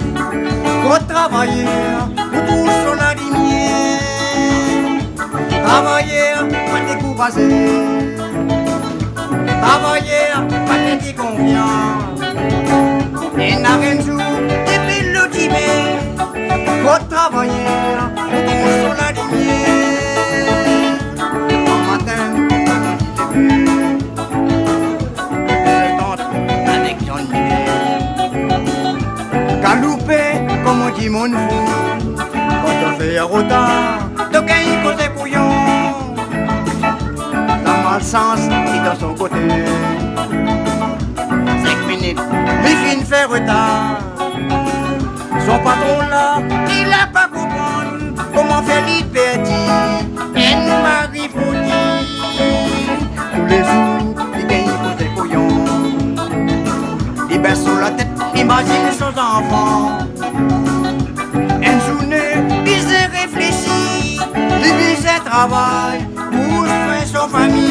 gro travayèr, ou trouv son lalimièr. Travayèr, pa dékourazé. Travayèr, pa pèrd konfians. Néna in zour, dépi lo dimin, gro travayèr, ou trouv son lalimièr. Bon matin, kan li lévé, sé tant avèk Jean-Yves. Galoupé konm in dimoun fou. Kan ou fé rotar, ou gingn kozé kouyon. La malsans lé dan son koté. Sink minit, li fine fé rotar. Son patron la, li la pa konprann koman fé li pèrd in mari foti. Tou lé zour, li gingn kozé kouyon. Li bès son latèt, li imazine son zanfan. In zourné, bizin réfléshi, li bizin travay pou swin son fami.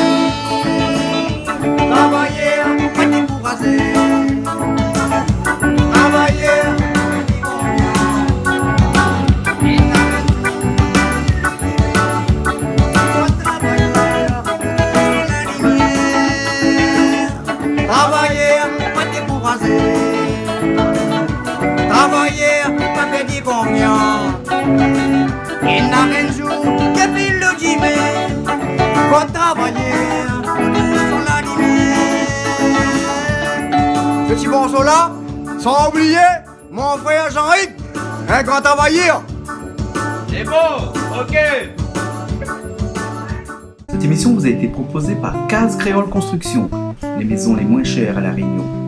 Travayèr, pa dékourazé. Travayèr, travayèr, travayèr. Travayèr, pa dékourazé. Travayèr, pa pèrd konfians. Néna in zour, dépi lo dimin, gro travayèr, ou trouv son lalimièr. Sé ti morso la, san oublié mon frèr Jean-Yves, in gran travayèr. Lé bon, OK. Cette émission vous a été proposée par Case Créole Construction, les maisons les moins chères à La Réunion.